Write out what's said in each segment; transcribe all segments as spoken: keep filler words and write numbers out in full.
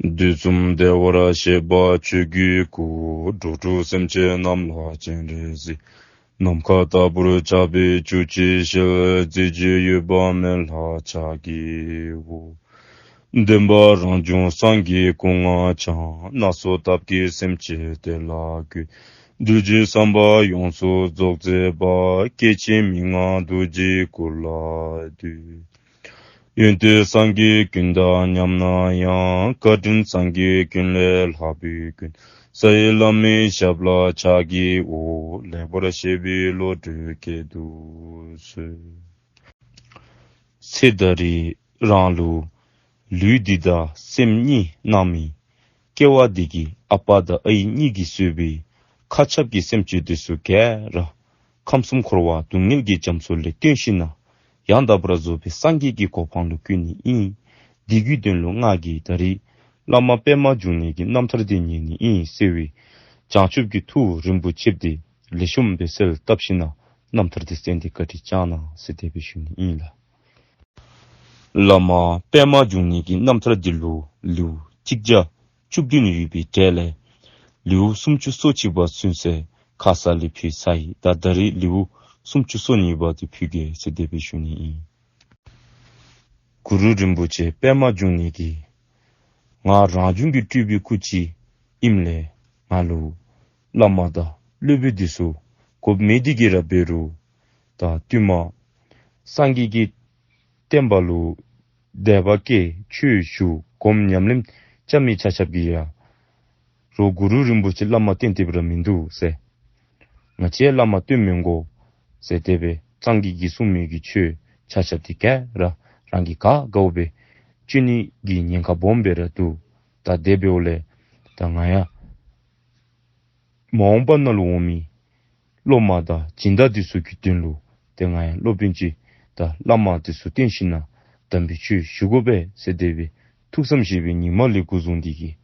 དུས་གསུམ་བདེ་བར་གཤེགས་པ་ཆོས་ཀྱི་སྐུ། འགྲོ་དྲུག་སེམས་ཅན་རྣམས་ལ་སྤྱན་རས་གཟིགས། ནམ་མཁའ་ལྟ་བུར་ཁྱབ་པའི་བཅུ་གཅིག་ཞལ། གཟི་བརྗིད་གཡོ་བ་མེད་ལྷ་ལྕགས་ཀྱུ། སྟོན་པ་རང་བྱུང་སངས་རྒྱས་སྐུ་ལྔ་འཆང་། སྣ་ཚོགས་ཐབས་ཀྱིས་སེམས་ཅན་བདེ་ལ་འགོད། གདུལ་བྱའི་བསམ་པ་ཡོངས་སུ་རྫོགས་མཛད་པ། སྐྱེ་འཆི་མི་མངའ་རྡོ་རྗེའི་སྐུ་ལ་འདུད། ཡོན་ཏན་སངས་རྒྱས་ཀུན་དང་མཉམ་ན་ཡང་། བཀའ་དྲིན་སངས་རྒྱས་ཀུན་ལས་ལྷག་པའི་ཀུན། རྩ་བའི་བླ་མའི་ཞབས་ལ་ཕྱག་བགྱིའོ། ལེགས་པར་བཤད་པའི་བློ་གྲོས་བསྐྱེད་དུ་གསོལ། ཚེ་ད་རེས་རང་ལུ་ལུས་འདི་དང་སེམས་གཉིས་གནང་མི་སྐྱེ་བ་འདི་གི་ཨ་པ་དང་ཨའི་གཉིས་ཀྱིས་གཙོས་པའི་མཁའ་ཁྱབ་ཀྱི་སེམས་ཅན་འདི་ཚུ་ག་ར་ཁམས་གསུམ་འཁོར་བ་སྡུག་བསྔལ་གྱི་རྒྱ་མཚོ་ལས་བཏོན་ཞིནམ་ན་ཡང་དག་པར་རྫོགས་པའི་སངས་རྒྱས་ཀྱི་གོ་འཕང་ལུ་བཀོད་ནི་ཨིན། འདི་གི་དོན་ལུ་ང་གིས་ད་རེས་བླ་མ་པདྨ་འབྱུང་གནས་ཀྱི་རྣམ་ཐར་འདི་ཉན་ནི་ཨིན་ཟེར་བའི་བྱང་ཆུབ་ཀྱི་ཐུགས་རིན་པོ་ཆེ་འདི་ལེགས་ཤོམ་སྦེ་གསལ་བཏབ་ཞིནམ་ན་རྣམ་ཐར་འདི་གསན་ཏེ་བཀའ་དྲིན་བསྐྱང་གནང་ཟེར་དེ་སྦེ་ཞུ་ནི་ཨིན་ལགས། བླ་མ་པདྨ་འབྱུང་གནས་ཀྱི་རྣམ་ཐར་འདི་ལུ་ལེའུ་གཅིག་བརྒྱ་བཅུ་བདུན་ཡོད་པའི་གྲས་ལས་ལེའུ་སུམ་ཅུ་སོ་གཅིག་པ་ཚུན་ཚོད་ཁ་ཙ་ལས་ཕུལ་ཚར་ཡི། ད་ད་རེས་ལེའུ་སུམ་ཅུ་སོ་གཉིས་པ་འདི་ཕུལ་གེ་ཟེར་དེ་སྦེ་ཞུ་ནི་ཨིན། གུ་རུ་རིན་པོ་ཆེ་པདྨ་འབྱུང་གནས་ཀྱིས་ང་རང་བྱུང་གི་སྤྲུལ་པའི་སྐུ་ཅིག་ཨིནམ་ལས་ང་ལུ་བླ་མ་དང་སློབ་དཔོན་འདི་ཚུ་དགོཔ་མེད་དེ་གི་ར་འབད་རུང་ད་བསྟུད་མར་སངས་རྒྱས་ཀྱི་བསྟན་པ་ལུ་དད་པ་སྐྱེ་ཆོས་ཞུ་སྒོམ་ཉམས་ལེན་རྐྱབ་མི་ཆ་ཁྱབ་ཀྱིས་ཡང་རོགས་གུ་རུ་རིན་པོ་ཆེ་བླ་མ་བསྟེན་ཏེ་འབད་ར་མིན་འདུག་ཟེར། ང་བཅས་བླ་མ་བསྟེན་མི་དགོ་ཟེར་དེ་སྦེ་སངས་རྒྱས་ཀྱིས་གསུངས་མི་གི་ཆོས་ཆ་ཁྱབ་འདི་ག་ར་རང་གིས་ག་དགའཝ་སྦེ་སྤྱོད་ནི་གི་ཉེན་ཁ་སྦོམ་སྦེ་ར་འདུག། ད་དེ་འབདཝ་ལས་ད་ང་ཡང་མ་འོངས་པ་ནང་ལུ་འོང་མི་སློབ་མ་དང་སྦྱིན་བདག་འདི་ཚུ་གི་དོན་ལུ་ཏེ་ང་ཡང་སློབ་དཔོན་ཅིག་དང་བླ་མ་འདི་ཚུ་བསྟེན་ཞིནམ་ན་དམ་པའི་ཆོས་ཞུ་དགོ་པས་ཟེར་དེ་སྦེ་ཐུགས་བསམ་བཞེས་པའི་ཉིནམ་ལས་འགོ་བཟུང་སྟེ་གིས་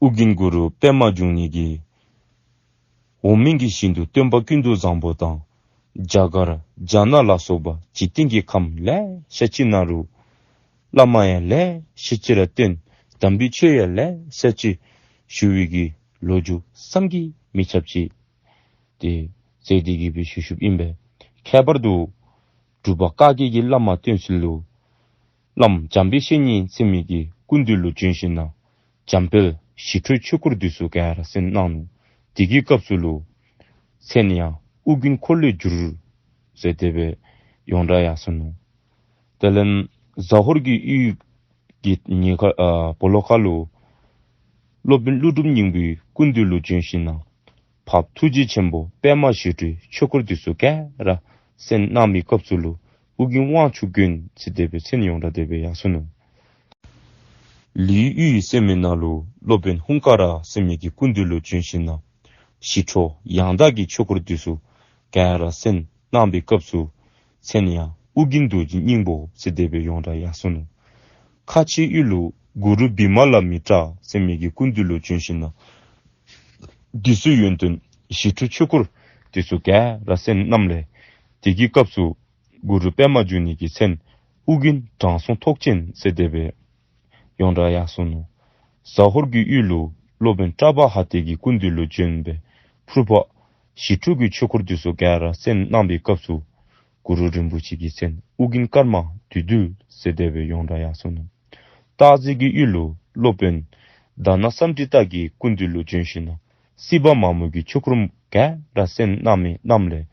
ཨོ་རྒྱན་གུ་རུ་པདྨ་འབྱུང་གནས་ཀྱིས་འོག་མིན་གྱི་ཞིང་དུ་སྟོན་པ་ཀུན་ཏུ་བཟང་པོ་དང་རྒྱ་གར་རྒྱ་ནག་ལ་སོགས་པ་འཇིག་རྟེན་གྱི་ཁམས་ལེ་ཤ་ཅིག་ནང་ལུ་བླ་མ་ཡང་ལེ་ཤ་ཅིག་ར་བསྟེན། དམ་པའི་ཆོས་ཡང་ལེ་ཤ་ཅིག་ཞུ་བའི་གི་ལོ་རྒྱུས་བསམ་གྱིས་མི་ཁྱབ་ཅིག་ཏེ་མཛད་དེ་གིས་སྦེ་ཞུ་ཞུཝ་ཨིན་པས། ཁྱད་པར་དུ་འབྲུག་པ་བཀའ་བརྒྱད་ཀྱི་བླ་མ་བསྟེན་ཚུལ་ལུ་བླམ་འཇམ་དཔལ་བཤེས་གཉེན་ཟེར་མི་གི་སྐུ་མདུན་ལུ་བྱོན་ཞིནམ་ན་འཇམ་དཔལ་ཞི་ཁྲོའི་ཆོས་སྐོར་འདི་ཚུ་ག་ར་གསན་གནང་ནུག། དེ་གི་སྐབས་སུ་ལུ་མཚན་ཡང་ཨོ་རྒྱན་འཁོར་ལོས་སྒྱུར་ཟེར་དེ་སྦེ་ཡོངས་གྲགས་ཡར་སོ་ནུག། དེ་ལས་ཟ་ཧོར་གྱི་ཡུལ་གྱི་ཉེ་ཁ་ཨ་སྦོ་ལོགས་ཁ་ལུ་སློབ་དཔོན་ཀླུ་སྒྲུབ་སྙིང་པོའི་སྐུ་མདུན་ལུ་བྱོན་ཞིནམ་ན་འཕགས་པ་ཐུགས་རྗེ་ཆེན་པོ་པདྨ་ཞི་ཁྲོའི་ཆོས་སྐོར་འདི་ཚུ་ག་ར་གསན་གནང་བའི་སྐབས་སུ་ལུ་ཨོ་རྒྱན་དབང་ཕྱུག་མགོན་ཟེར་དེ་སྦེ་མཚན་ཡོངས་གྲགས་དེ་སྦེ་ཡར་སོ་ནུག། ལི་ཡུལ་ཟེར་མི་ནང་ལུ་སློབ་དཔོན་ཧཱུྃ་ཀ་ར་ཟེར་མི་གི་སྐུ་མདུན་ལུ་བྱོན་ཞིནམ་ན་ཞི་ཁྲོ་ཡང་དག་གི་ཆོས་སྐོར་འདི་ཚུ་ག་ར་གསན་གནང་བའི་སྐབས་སུ་མཚན་ཡང་ཨོ་རྒྱན་རྡོ་རྗེ་སྙིང་པོ་ཟེར་དེ་སྦེ་ཡོངས་གྲགས་ཡར་སོ་ནུག། ཁ་ཆེ་ཡུལ་ལུ་གུ་རུ་བི་མ་ལ་མི་ཏྲ་ཟེར་མི་གི་སྐུ་མདུན་ལུ་བྱོན་ཞིནམ་ན་འདི་ཚུ་ཡོན་ཏན་ཞི་ཁྲོའི་ཆོས་སྐོར་འདི་ཚུ་ག་ར་གསན་གནངམ་ལས་དེ་གི་སྐབས་སུ་གུ་རུ་པདྨ་འབྱུང་གནས་ཀྱི་མཚན་ཨོ་རྒྱན་དྲང་སྲོང་ཐོག་ཆེན་ཟེར་དེ་སྦེ་ཡོངས་གྲགས་ཡར་སོ་ནུག། ཟ་ཧོར་གྱི་ཡུལ་ལུ་སློབ་དཔོན་པྲ་བྷ་ཧ་ཏི་གི་སྐུ་མདུན་ལུ་བྱོན་སྦེ་ཕུར་པ་ཞི་ཁྲོ་གི་ཆོས་སྐོར་འདི་ཚུ་ག་ར་གསན་གནང་བའི་སྐབས་སུ་གུ་རུ་རིན་པོ་ཆེ་གི་མཚན་ཨོ་རྒྱན་ཀརྨ་བདུད་འདུལ་ཟེར་དེ་སྦེ་ཡོངས་གྲགས་ཡར་སོ་ནུག། སྟག་འཛིན་གྱི་ཡུལ་ལུ་སློབ་དཔོན་དྷ་ན་སཾ་ཏྲི་ཏ་གི་སྐུ་མདུན་ལུ་བྱོན་ཞིནམ་ན་སྲིད་པ་མ་རྨོས་ཀྱི་ཆོས་སྐོར་ག་ར་གསན་གནང་མི་གནངམ་ལས་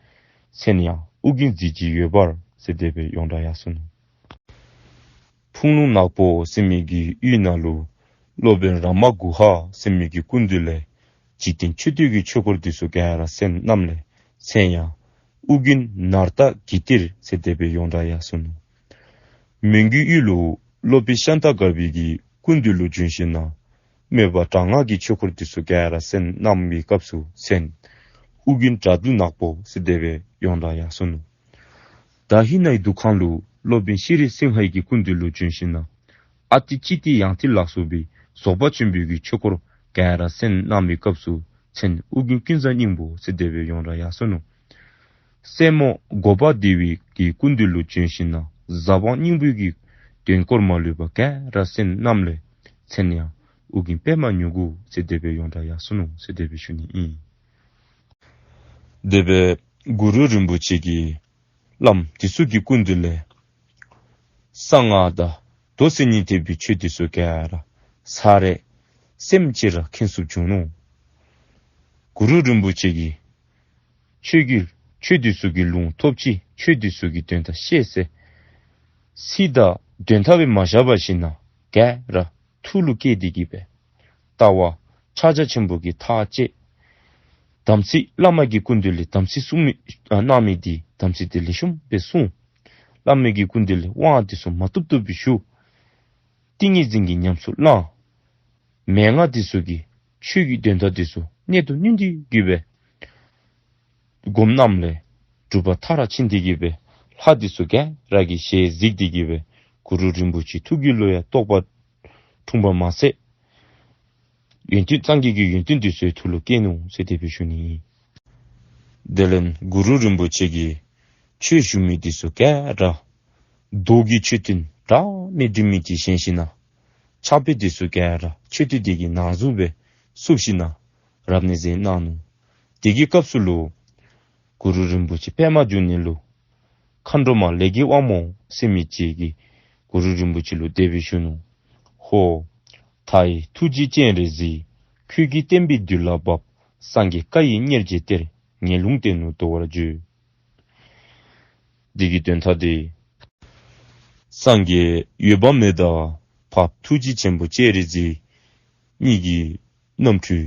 མཚན་ཡང་ཨོ་རྒྱན་གཟི་བརྗིད་འོད་འབར་ཟེར་དེ་སྦེ་ཡོངས་གྲགས་ཡར་སོ་ནུག། ཕུང་ལུང་ནག་པོ་ཟེར་མི་གི་ཡུལ་ནང་ལུ་སློབ་དཔོན་ར་མ་གུ་ཧ་ཟེར་མི་གི་སྐུ་མདུན་ལས་འཇིག་རྟེན་མཆོད་བསྟོད་ཀྱི་ཆོས་སྐོར་འདི་ཚུ་ག་ར་གསན་གནངམ་ལས་མཚན་ཡང་ཨོ་རྒྱན་ནཱ་རྟ་གི་ཏིར་ཟེར་དེ་སྦེ་ཡོངས་གྲགས་ཡར་སོ་ནུག། མོན་གྱི་ཡུལ་ལུ་སློབ་དཔོན་ཤཱནྟ་གར་པི་གི་སྐུ་མདུན་ལུ་བྱོན་ཞིནམ་ན་དམོད་པ་དྲག་སྔགས་ཀྱི་ཆོས་སྐོར་འདི་ཚུ་ག་ར་གསན་གནང་བའི་སྐབས་སུ་མཚན་ཨོ་རྒྱན་དགྲ་འདུལ་ནག་པོ་ཟེར་དེ་སྦེ་ཡོངས་གྲགས་ཡར་སོ་ནུག། དྷ་ཧི་ན་གི་འདུ་ཁང་ལུ་སློབ་དཔོན་ཤྲཱི་སིང་ཧ་གི་སྐུ་མདུན་ལུ་བྱོན་ཞིནམ་ན་ཨ་ཏི་ཙི་ཏི་ཡང་ཏི་ལ་སོགས་པའི་རྫོགས་པ་ཆེན་པོའི་གི་ཆོས་སྐོར་ག་ར་གསན་གནང་བའི་སྐབས་སུ་མཚན་ཨོ་རྒྱན་ཀུན་བཟང་སྙིང་པོ་ཟེར་དེ་སྦེ་ཡོངས་གྲགས་ཡར་སོ་ནུག། སྲས་མོ་གོ་པ་དེ་བི་གི་སྐུ་མདུན་ལུ་བྱོན་ཞིནམ་ན་ཟབ་དབང་སྙིང་པོའི་གི་དོན་སྐོར་མ་ལུས་པ་ག་ར་གསན་གནངམ་ལས་ མཚན་ཡང་ཨོ་རྒྱན་པདྨ་མྱུ་གུ་ཟེར་དེ་སྦེ་ཡོངས་གྲགས་ཡར་སོ་ནུག་ཟེར་དེ་སྦེ་ཞུ་ནི་ཨིན། དེ་སྦེ་གུ་རུ་རིན་པོ་ཆེ་གིས་བླམ་དེ་ཚུ་གི་སྐུ་མདུན་ལས་གསང་སྔགས་དང་མདོ་མཚན་ཉིད་ཐེག་པའི་ཆོས་དེ་ཚུ་ག་ར་ཚར་རེ་སེམས་ཅན་ར་མཁྱེན་ཚུགསཔ་བྱུང་ནུག། གུ་རུ་རིན་པོ་ཆེ་གིས་ཆོས་ཀྱི་ཆོས་དེ་ཚུ་གི་ལུང་ཐོབ་ཅི། ཆོས་དེ་ཚུ་གི་དོན་དག་ཤེས་ཚེ་ཚིག་དང་དོན་དག་སྦེ་མ་བཞག་པར་ཞིན་ན་ག་ར་ཐུགས་ལུ་བསྐྱེད་དེ་གི་སྦེ་ལྟ་བ་ཕྱག་རྒྱ་ཆེན་པོ་གིས་ཐག་བཅད། དམ་ཚིག་བླ་མ་གི་སྐུ་མདུན་ལས་དམ་ཚིག་གསུང་མི་ཨ་གནང་མི་དེ་དམ་ཚིག་དེ་ལེགས་ཤོམ་སྦེ་བསྲུང་། བླ་མ་གི་སྐུ་མདུན་ལས་དབང་དེ་ཚུ་མ་བཏུབ་བཏུབ་སྦེ་ཞུ། ཏིང་ངེ་འཛིན་གྱི་ཉམས་སུ་བླང་། མན་ངག་དེ་ཚུ་གིས་ཆོས་ཀྱི་དོན་དག་དེ་ཚུ་གནད་དུ་བསྣུན་ཏེ་གི་སྦེ་སྒོམ་གནངམ་ལས་གྲུབ་པ་མཐར་ཕྱིན་ཏེ་གི་སྦེ་ལྷ་དེ་ཚུ་ག་ར་གིས་ཞལ་གཟིགས་ཏེ་གི་སྦེ་གུ་རུ་རིན་པོ་ཆེ་ཐུགས་རྒྱུད་ལུ་ཡང་རྟོགས་པ་འཁྲུངས་པ་མ་ཚད་ཡོན་ཏན་སངས་རྒྱས་ཀྱི་ཡོན་ཏན་དེ་ཚུ་ཡང་ཐུགས་ལུ་སྐྱེས་ནུག་ཟེར་དེ་སྦེ་ཞུ་ནི་ཨིན། དེ་ལས་གུ་རུ་རིན་པོ་ཆེ་གིས་ཆོས་ཞུ་མི་དེ་ཚུ་ག་ར་མདོ་གི་མཆོད་རྟེན་འདྲ་མི་འདྲ་མི་དེ་བཞེངས་ཞིན་ན་ཕྱག་དཔེ་དེ་ཚུ་ག་ར་མཆོད་རྟེན་དེ་གི་ནང་གཟུགས་སྦེ་བཙུགས་ཞིན་ན་རབ་གནས་མཛད་གནང་ནུག། དེ་གི་སྐབས་སུ་ལུ་གུ་རུ་རིན་པོ་ཆེ་པདྨ་འབྱུང་གནས་ལུ་མཁའ་འགྲོ་མ་ལས་ཀྱི་དབང་མོ་ཟེར་མི་ཅིག་གིས་གུ་རུ་རིན་པོ་ཆེ་ལུ་དེ་སྦེ་ཞུ་ནུག། ཧོ། མཐའ་ཡས་ཐུགས་རྗེའི་སྤྱན་རས་གཟིགས། ཁྱོད་ཀྱི་བསྟན་པའི་མདུན་ལ་བབས། སངས་རྒྱས་བཀའ་ཡི་གཉེར་གྱི་གཏེར། ངེས་ལུང་བསྟན་ནོ་དོར་བར་བྱོས། འདི་གི་དོན་དག་འདི་སངས་རྒྱས་འོད་དཔག་མེད་དང་འཕགས་པ་ཐུགས་རྗེ་ཆེན་པོ་སྤྱན་རས་གཟིགས་གཉིས་ཀྱི་རྣམ་འཕྲུལ་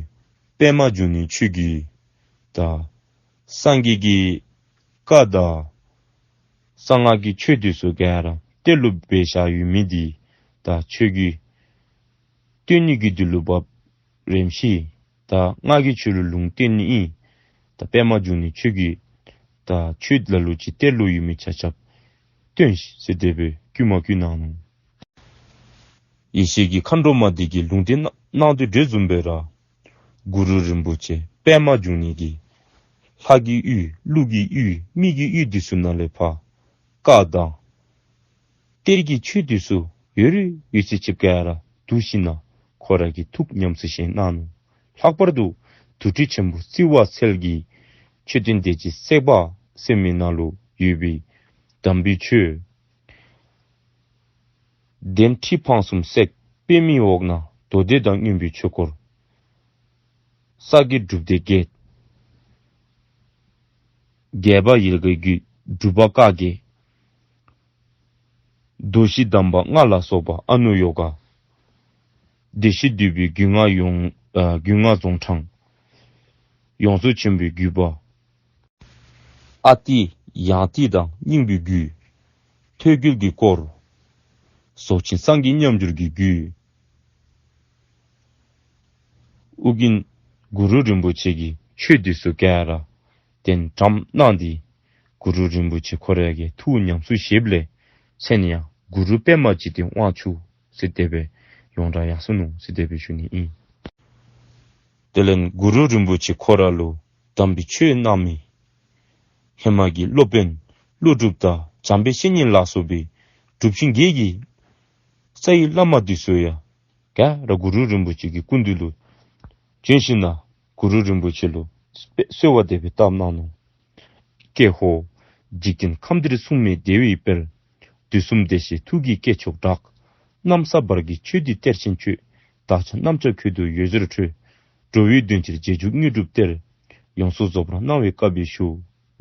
པདྨ་འབྱུང་གནས་ཆོས་ཀྱི་དང་སངས་རྒྱས་ཀྱི་བཀའ་དང་གསང་སྔགས་ཀྱི་ཆོས་དེ་ཚུ་ག་ར་གཏེར་ལུ་སྦེ་བཞག་ཡོད་མི་འདི་དང་ཆོས་ཀྱི་སྟོན་ནི་གི་དུས་ལུ་བབས། རེམ་ཤི་ད་ང་གིས་ཁྱོད་ལུ་ལུང་བསྟན་ནི་ཨིན། ད་པདྨ་འབྱུང་གནས་ཆོས་ཀྱི་ད་ཆོས་ལ་ལུ་ཅིག་གཏེར་ལུ་ཡོད་མི་ཆ་ཁྱབ་སྟོན་ཤིག་ཟེར་དེ་སྦེ་བསྐུལ་མ་བསྐུལ་གནང་ནུག། ཡེ་ཤེས་ཀྱི་མཁའ་འགྲོ་མ་འདི་གིས་ལུང་བསྟན་གནང་དོ་བཟུམ་སྦེ་ར་གུ་རུ་རིན་པོ་ཆེ་པདྨ་འབྱུང་གནས་ཀྱིས་ལྷ་གི་ཡུལ་ཀླུ་གི་ཡུལ་མི་གི་ཡུལ་འདི་ཚུ་ནང་ལས་ཕར་བཀའ་དང་གཏེར་གྱི་ཆོས་འདི་ཚུ་ཡོད་རིགས་ཡོད་ཚད་ཅིག་ག་ར་བསྡུ་ཞིན་ན་ཁོ་ར་གི་ཐུགས་ཉམས་སུ་བཞེས་གནང་ནུག། ལྷག་པར་དུ་དུར་ཁྲོད་ཆེན་པོ་བརྩེ་བ་ཚལ་གྱི་མཆོད་རྟེན་བདེ་བྱེད་སྲེག་པ་ཟེར་མི་ནང་ལུ་ཡོད་པའི་དམ་པའི་ཆོས་གདན་ཁྲི་འཕང་གསུམ་བརྩེགས་པདྨའི་འོག་ན་མདོ་སྡེ་དང་མངོན་པའི་ཆོས་འཁོར། ས་དགེ་སྒྲུབ་སྡེ་བརྒྱད། རྒྱས་པ་ཡི་གེ་བརྒྱད། སྒྲུབ་པ་བཀའ་བརྒྱད། མདོ་བཞི་གདམས་པ་ལྔ་ལ་སོགས་པ་ཨ་ནུ་ཡོ་ག། བདེ་གཤེགས་འདུས་པའི་རྒྱུད་ལྔ་ཡོངས་ཨ་རྒྱུད་ལྔ་རྫོང་འཕྲང་། ཡོངས་རྫོགས་ཆེན་པོའི་བརྒྱུད་པ། ཨ་ཏི་ཡང་ཏི་དང་སྙིང་པོའི་རྒྱུད། ཐོད་རྒལ་གྱི་སྐོར། རྫོགས་ཆེན་སངས་རྒྱས་མཉམ་སྦྱོར་གྱི་རྒྱུད། ཨོ་རྒྱན་གུ་རུ་རིན་པོ་ཆེ་གིས་ཆོས་འདི་ཚུ་ག་ར་གདན་དྲངས་གནང་སྟེ་གུ་རུ་རིན་པོ་ཆེ་ཁོ་ར་གི་ཐུགས་ཉམས་སུ་བཞེསཔ་ལས་མཚན་ཡང་གུ་རུ་པདྨ་འཇིག་རྟེན་དབང་ཕྱུག་ཟེར་དེ་སྦེ་ཡོངས་གྲགས་ཡར་སོ་ནུག་ཟེར་དེ་སྦེ་ཞུ་ནི་ཨིན། དེ་ལས་གུ་རུ་རིན་པོ་ཆེ་ཁོ་ར་ལུ་དམ་པའི་ཆོས་གནང་མི་ཧེ་མ་གི་སློབ་དཔོན་ཀླུ་སྒྲུབ་དང་འཇམ་དཔལ་བཤེས་གཉེན་ལ་སོགས་པའི་གྲུབ་ཆེན་བརྒྱད་ཀྱི་རྩ་བའི་བླ་མ་འདི་ཚུ་ཡང་ག་ར་གུ་རུ་རིན་པོ་ཆེ་གི་སྐུ་མདུན་ལུ་བྱོན་ཞིན་ན་གུ་རུ་རིན་པོ་ཆེ་ལུ་གསོལ་བ་དེ་སྦེ་བཏབ་གནང་ནུག། ཀྱེ་ཧོ། འཇིག་རྟེན་ཁམས་འདིར་མཚུངས་མེད་བདེ་བའི་དཔལ། དུས་གསུམ་བདེ་གཤེགས་ཐུགས་ཀྱི་སྐྱེས་མཆོག་གྲགས། གནམ་ས་བར་གྱི་ཆོས་འདི་གཏེར་ཆེན་ཁྱོད། བདག་ཅག་རྣམས་ཀྱང་ཁྱོད་དུ་འོད་ཟེར་འཕྲོས། འགྲོ་བའི་དོན་ཕྱིར་རྗེས་འཇུག་དངོས་གྲུབ་སྟེར། ཡོངས་སུ་རྫོགས་པར་གནང་བའི་བཀའ་སྦེ་ཞུ།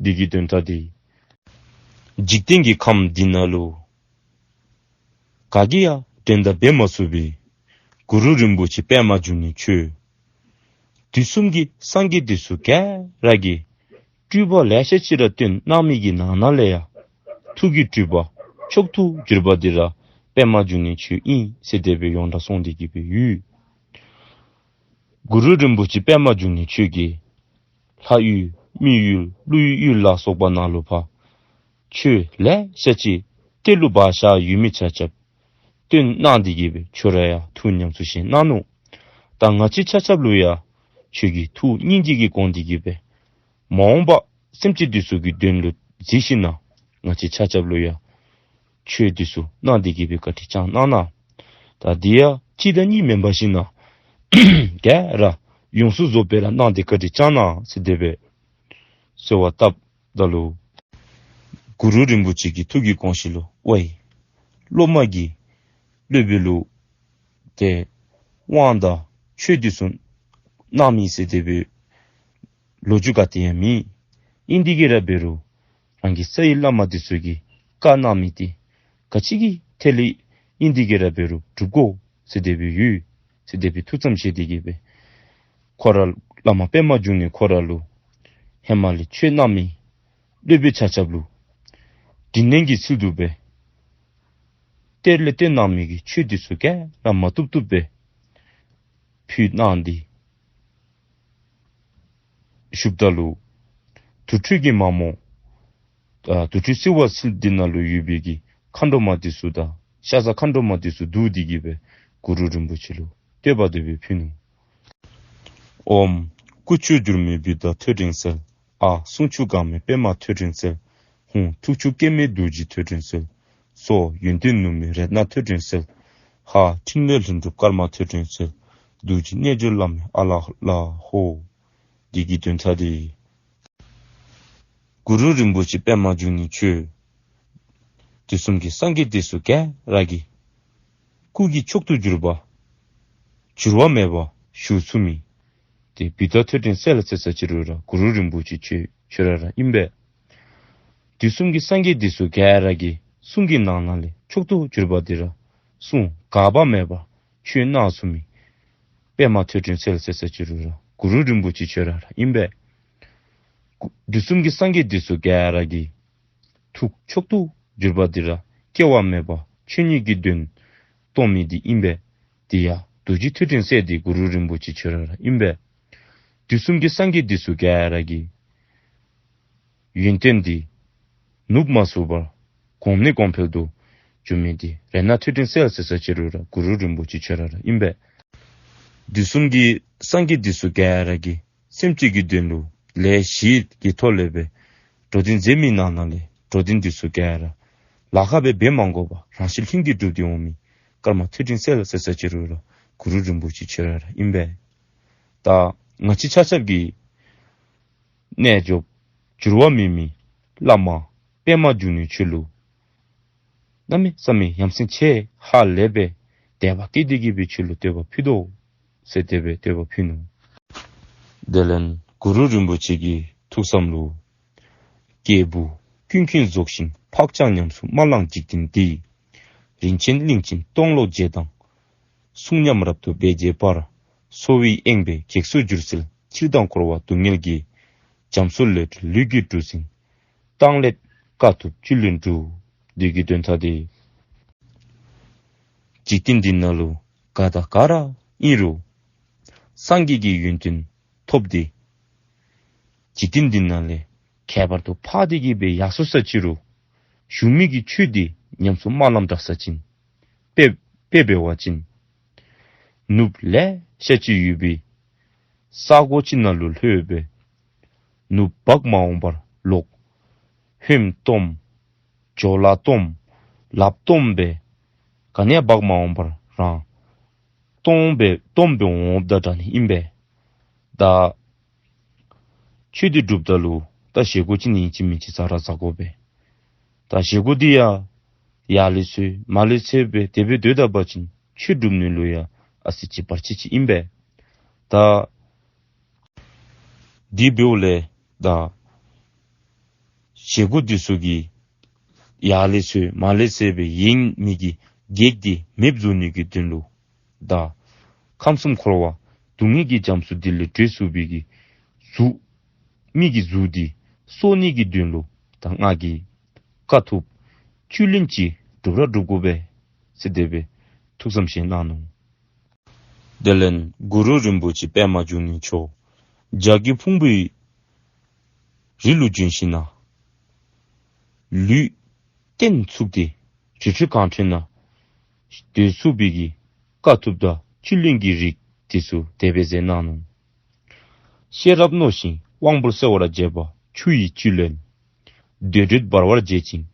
འདི་གི་དོན་དག་འདི་འཇིག་རྟེན་གྱི་ཁམས་འདི་ནང་ལུ་ག་གིས་ཡང་འགྲན་ཟླ་འབད་མ་ཚུགས་པའི་གུ་རུ་རིན་པོ་ཆེ་པདྨ་འབྱུང་གནས་ཁྱོད། དུས་གསུམ་གྱི་སངས་རྒྱས་འདི་ཚུ་ག་ར་གི་སྤྲུལ་པ་ལེ་ཤ་ཅིག་ར་སྟོན་གནང་མི་གི་ནང་ན་ལས་ཡང་ཐུགས་ཀྱི་སྤྲུལ་པ་མཆོག་ཏུ་གྱུར་པ་འདི་ར་པདྨ་འབྱུང་གནས་ཁྱོད་ཨིན་ཟེར་དེ་སྦེ་ཡོངས་གྲགས་སོང་སྟེ་གི་སྦེ་ཡོད། གུ་རུ་རིན་པོ་ཆེ་པདྨ་འབྱུང་གནས་ཁྱོད་ཀྱིས་ལྷ་ཡུལ་མི་ཡུལ་ཀླུ་ཡུལ་ལ་སོགས་པ་ནང་ལུ་ཕར་ཆོས་ལེ་ཤ་ཅིག་གཏེར་ལུ་སྦ་བཞག་ཡོད་མི་ཆ་ཁྱབ་སྟོན་གནང་སྟེ་གི་སྦེ་ཁྱོད་ར་ཡང་ཐུགས་ཉམས་སུ་བཞེས་གནང་ནུག། ད་ང་བཅས་ཆ་ཁྱབ་ལུ་ཡང་ཁྱོད་ཀྱི་ཐུགས་སྙིང་རྗེ་གི་དགོངས་ཏེ་གི་སྦེ་མ་འོངས་པ་སེམས་ཅན་འདི་ཚུ་གི་དོན་ལུ་གཟིགས་ཞིན་ན་ང་བཅས་ཆ་ཁྱབ་ལུ་ཡང་ཆོས་འདི་ཚུ་གནང་སྟེ་གི་སྦེ་བཀའ་དྲིན་བསྐྱང་གནང་གནང་། ད་འདི་ཡང་ གཅིག་དང་གཉིས་མེན་པར་ཞིན་ན་ག་ར་ཡོངས་སུ་རྫོགས་སྦེ་ར་གནང་སྟེ་བཀའ་དྲིན་བསྐྱང་གནང་ཟེར་དེ་སྦེ་གསོལ་བ་བཏབ་ད་ལུ། གུ་རུ་རིན་པོ་ཆེ་གི་ཐུགས་ཀྱི་དགོངས་བཞེད་ལུ་ཝའི་སློབ་མ་གིས་སློབ་དཔོན་ལུ་ཏེ་དབང་དང་ཆོས་འདི་ཚུ་གནང་མི་ཟེར་དེ་སྦེ་ལོ་རྒྱུས་ག་ཏེ་ཡང་མེད། ཨིན་དེ་གིས་ར་འབད་རུང་རང་གི་རྩ་བའི་བླ་མ་འདི་ཚུ་གིས་བཀའ་གནང་མི་འདི་ག་ཅི་གི་ཐད་ལས་ཨིན་དེ་གིས་ར་འབད་རུང་སྒྲུབ་དགོ་ཟེར་དེ་སྦེ་ཡོད་ཟེར་དེ་སྦེ་ཐུགས་བསམ་བཞེས་ཏེ་གིས་སྦེ་ཁོ་ར་བླ་མ་པདྨ་འབྱུང་གནས་ཁོ་ར་ལུ་ཧེ་མ་ལས་ཆོས་གནང་མི་སློབ་དཔོན་ཆ་ཁྱབ་ལུ་དྲིན་ལན་གྱི་ཚུལ་དུ་སྦེ་གཏེར་ལས་བཏོན་གནང་མི་གི་ཆོས་འདི་ཚུ་ག་ར་མ་བཏུབ་བཏུབ་སྦེ་ཕུལ་གནང་སྟེ་བཞུགསཔ་ད་ལུ་དུར་ཁྲོད་ཀྱི་མ་མོ་ཨ་དུར་ཁྲོད་བསིལ་བ་བསིལ་འདི་ནང་ལུ་ཡོད་པའི་གི་མཁའ་འགྲོ་མ་འདི་ཚུ་དང་ཤ་ཟ་མཁའ་འགྲོ་མ་འདི་ཚུ་འདུ་སྟེ་གིས་སྦེ་གུ་རུ་རིན་པོ་ཆེ་ལུ་བསྟོད་པ་དེ་སྦེ་ཕུལ་ནུག། ཨོཾ། སྐུ་ཆུ་འགྱུར་མེད་བུདྡྷ་ཐོད་ཕྲེང་རྩལ། ཨཱཿ། གསུང་ཆུ་འགག་མེད་པདྨ་ཐོད་ཕྲེང་རྩལ། ཧཱུྃ། ཐུགས་ཆུ་སྐྱེ་མེད་རྡོ་རྗེ་ཐོད་ཕྲེང་རྩལ། སོགས། ཡོན་ཏན་ནུབ་མེད་རཏྣ་ཐོད་ཕྲེང་རྩལ། ཧ། ཕྲིན་ལས་ལྷུན་གྲུབ་ཀརྨ་ཐོད་ཕྲེང་རྩལ། རྡོ་རྗེ་རྣལ་འབྱོར་བླ་མེད་ཨ་ལ་ལ་ཧོ། འདི་གི་དོན་དག་འདི་གུ་རུ་རིན་པོ་ཆེ་པདྨ་འབྱུང་གནས་ཁྱོད་དུས་གསུམ་གྱི་སངས་རྒྱས་འདི་ཚུ་ག་ར་གི་སྐུ་གི་མཆོག་ཏུ་གྱུར་པ་འགྱུར་བ་མེད་པ་བཞུགས་ཚུགས་མི་དེ་བུདྡྷ་ཐོད་ཕྲེང་རྩལ་ཟེར་ས་ཅིག་རུང་ར་གུ་རུ་རིན་པོ་ཆེ་ཁྱོད་ཁྱོད་ར་ར་ཨིན་པས། དུས་གསུམ་གྱི་སངས་རྒྱས་འདི་ཚུ་ག་ར་གི་གསུང་གི་ནང་ན་ལས་མཆོག་ཏུ་གྱུར་པ་འདི་ར་གསུང་འགག་པ་མེད་པ་ཆོས་གནང་ཚུགས་མི་པདྨ་ཐོད་ཕྲེང་རྩལ་ཟེར་ས་ཅིག་རུང་ར་གུ་རུ་རིན་པོ་ཆེ་ཁྱོད་ར་ར་ཨིན་པས། དུས་གསུམ་གྱི་སངས་རྒྱས་འདི་ཚུ་ག་ར་གི་ཐུགས་མཆོག་ཏུ་གྱུར་པ་འདི་ར་སྐྱེ་བ་མེད་པ་ཆོས་ཉིད་ཀྱི་དོན་སྟོན་མི་འདི་ཨིན་པས། དེ་ཡང་རྡོ་རྗེ་ཐོད་ཕྲེང་རྩལ་འདི་གུ་རུ་རིན་པོ་ཆེ་ཁྱོད་ར་ར་ཨིན་པས། དུས་གསུམ་གྱི་སངས་རྒྱས་འདི་ཚུ་ག་ར་གི་ཡོན་ཏན་འདི་ནུབ་མ་ཚུགས་པར་གོང་ནས་གོང་འཕེལ་དུ་འགྱོ་མི་འདི་རཏྣ་ཐོད་ཕྲེང་རྩལ་ཟེར་ས་ཅིག་རུང་ར་གུ་རུ་རིན་པོ་ཆེ་ཁྱོད་ར་ར་ཨིན་པས། དུས་གསུམ་གྱི་སངས་རྒྱས་འདི་ཚུ་ག་ར་གི་སེམས་ཅན་གྱི་དོན་ལུ་ལས་བཞི་གི་ཐོག་ལས་སྦེ་འགྲོ་དོན་མཛད་མི་ནང་ན་ལས་འགྲོ་དོན་འདི་ཚུ་ག་ར་ལཱ་ཁག་སྦེ་འབད་མ་དགོ་པར་རང་བཞིན་ལྷུན་གྱིས་གྲུབ་སྟེ་འོང་མི་ཀརྨ་ཐོད་ཕྲེང་རྩལ་ཟེར་ས་ཅིག་རུང་ར་གུ་རུ་རིན་པོ་ཆེ་ཁྱོད་ར་ར་ཨིན་པས། ད་ང་བཅས་ཆ་ཁྱབ་ཀྱི་རྣལ་འབྱོརཔ་འགྱུར་བ་མེད་མི་བླ་མ་པདྨ་འབྱུང་གནས་ཁྱོད་ལུ་གནམ་མེད་ས་མེད་ཡ་མཚན་ཆེ་ཧ་ལས་པའི་དད་པ་སྐྱེས་ཏེ་གིས་སྦེ་ཁྱོད་ལུ་བསྟོད་པ་ཕུལ་དོ་ཟེར་དེ་སྦེ་བསྟོད་པ་ཕུལ་ནུག། དེ་ལས་གུ་རུ་རིན་པོ་ཆེ་གི་ཐུགས་བསམ་ལུ། སྐྱེས་བུ་ཀུན་མཁྱེན་རྫོགས་ཤིང་འཕགས་ཀྱང་ཉམས་སུ་མ་བླངས་འཇིག་རྟེན་འདིའི། རིན་ཆེན་གླིང་ཆེན་སྟོང་ལོ་བརྒྱད་དང་། གསུང་ཉམས་རབ་ཏུ་སྦས་བྱེད་པར། འཚོ་བའི་གཡང་པས་གེགས་སུ་གྱུར་སྲིད། འཆིང་དང་འཁོར་བ་སྡུག་བསྔལ་གྱིས། རྒྱ་མཚོ་ལས་སྒྲོལ་ལུས་ཀྱི་གྲུ་གཟིངས། གཏང་སླད་དཀའ་ཐུབ་བཅུད་ལེན་སྒྲུབ། འདི་གི་དོན་དག་འདི། འཇིག་རྟེན་འདི་ནང་ལུ་ག་དང་ག་ར་ཨིན་རུང་སངས་རྒྱས་ཀྱི་ཡོན་ཏན་ཐོབ་སྟེ་འཇིག་རྟེན་འདི་ནང་ལས་ཁྱད་པར་དུ་འཕགས་ཏེ་གིས་སྦེ་ཡར་སོ་ས་ཅིག་རུང་ཞུ་མི་གི་ཆོས་འདི་ཉམས་སུ་མ་བླངས་དྲགས་ས་ཅིན་དཔེ་དཔེ་འབད་བ་ཅིན་ནུབ་ལེ་ཤ་ཅིག་ཡོད་པའི་ས་གོ་ཅིག་ནང་ལུ་ལྷོད་སྦེ་ནུབ་འབག་མ་འོང་པར་ལོག། ཧོནམ་སྟོངམ་འཇོ་ལ་སྟོངམ་ལགཔ་སྟོངམ་སྦེ་ག་ནི་ཡང་འབག་མ་འོང་པར་རང་སྟོངམ་སྦེ་སྟོངམ་སྦེ་འོངམ་ད་དྲག་ནི་ཨིན་པས། ད་ཆོས་འདི་སྒྲུབ་ད་ལུ་ད་བཞེས་སྒོ་ཅིག་ཨིན་ཅི་མིན་ཅི་ཟ་ར་ཟ་དགོ་པས། ད་བཞེས་སྒོ་འདི་ཡང་ཡར་ལས་འཚོལ་མར་ལས་འཚོལ་སྦེ་དེ་སྦེ་སྡོད་ད་པ་ཅིན་ཆོས་སྒྲུབ་ནི་ལུ་ཡང་ཨ་ཙི་ཅིག་བར་ཆད་ཅིག་ཨིན་པས། ད་འདི་འབདཝ་ལས་ད་བཞེས་སྒོ་འདི་ཚུ་གི་ཡར་ལས་འཚོལ་མར་ལས་འཚོལ་སྦེ་ཡེངས་མི་གི་གེགས་འདི་མེདཔ་བཟོ་ནི་གི་དོན་ལུ་ད་ཁམས་གསུམ་འཁོར་བ་སྡུག་བསྔལ་གྱི་རྒྱ་མཚོ་འདི་ལས་སྒྲོལ་ཚུགས་པའི་གི་གཟུགས་མི་གི་གཟུགས་འདི་གསོ་ནི་གི་དོན་ལུ་ད་ང་གིས་དཀའ་ཐུབ་བཅུད་ལེན་ཅིག་སྒྲུབ་ར་སྒྲུབ་དགོ་པས་ཟེར་དེ་སྦེ་ཐུགས་བསམ་བཞེས་གནང་ནུག། དེ་ལས་གུ་རུ་རིན་པོ་ཆེ་པདྨ་འབྱུང་གནས་མཆོག་བྱ་རྒོད་ཕུང་པོའི་རི་ལུ་བྱོན་ཞིནམ་ན་ལུས་བརྟན་ཚུགས་ཏེ་ཆུ་ཆུ་གང་འཕྲོད་ན་སྡོད་ཚུགས་པའི་གི་དཀའ་ཐུབ་དང་བཅུད་ལེན་གྱི་རིགས་དེ་ཚུ་དེ་སྦེ་མཛད་གནང་ནུག། ཤེས་རབ་རྣོ་ཞིང་དབང་པོ་གསལ་བར་བྱེད་པ་ཆུ་ཡི་བཅུད་ལེན། བདེ་དྲོད་འབར་བར་བྱེད་ཅིང་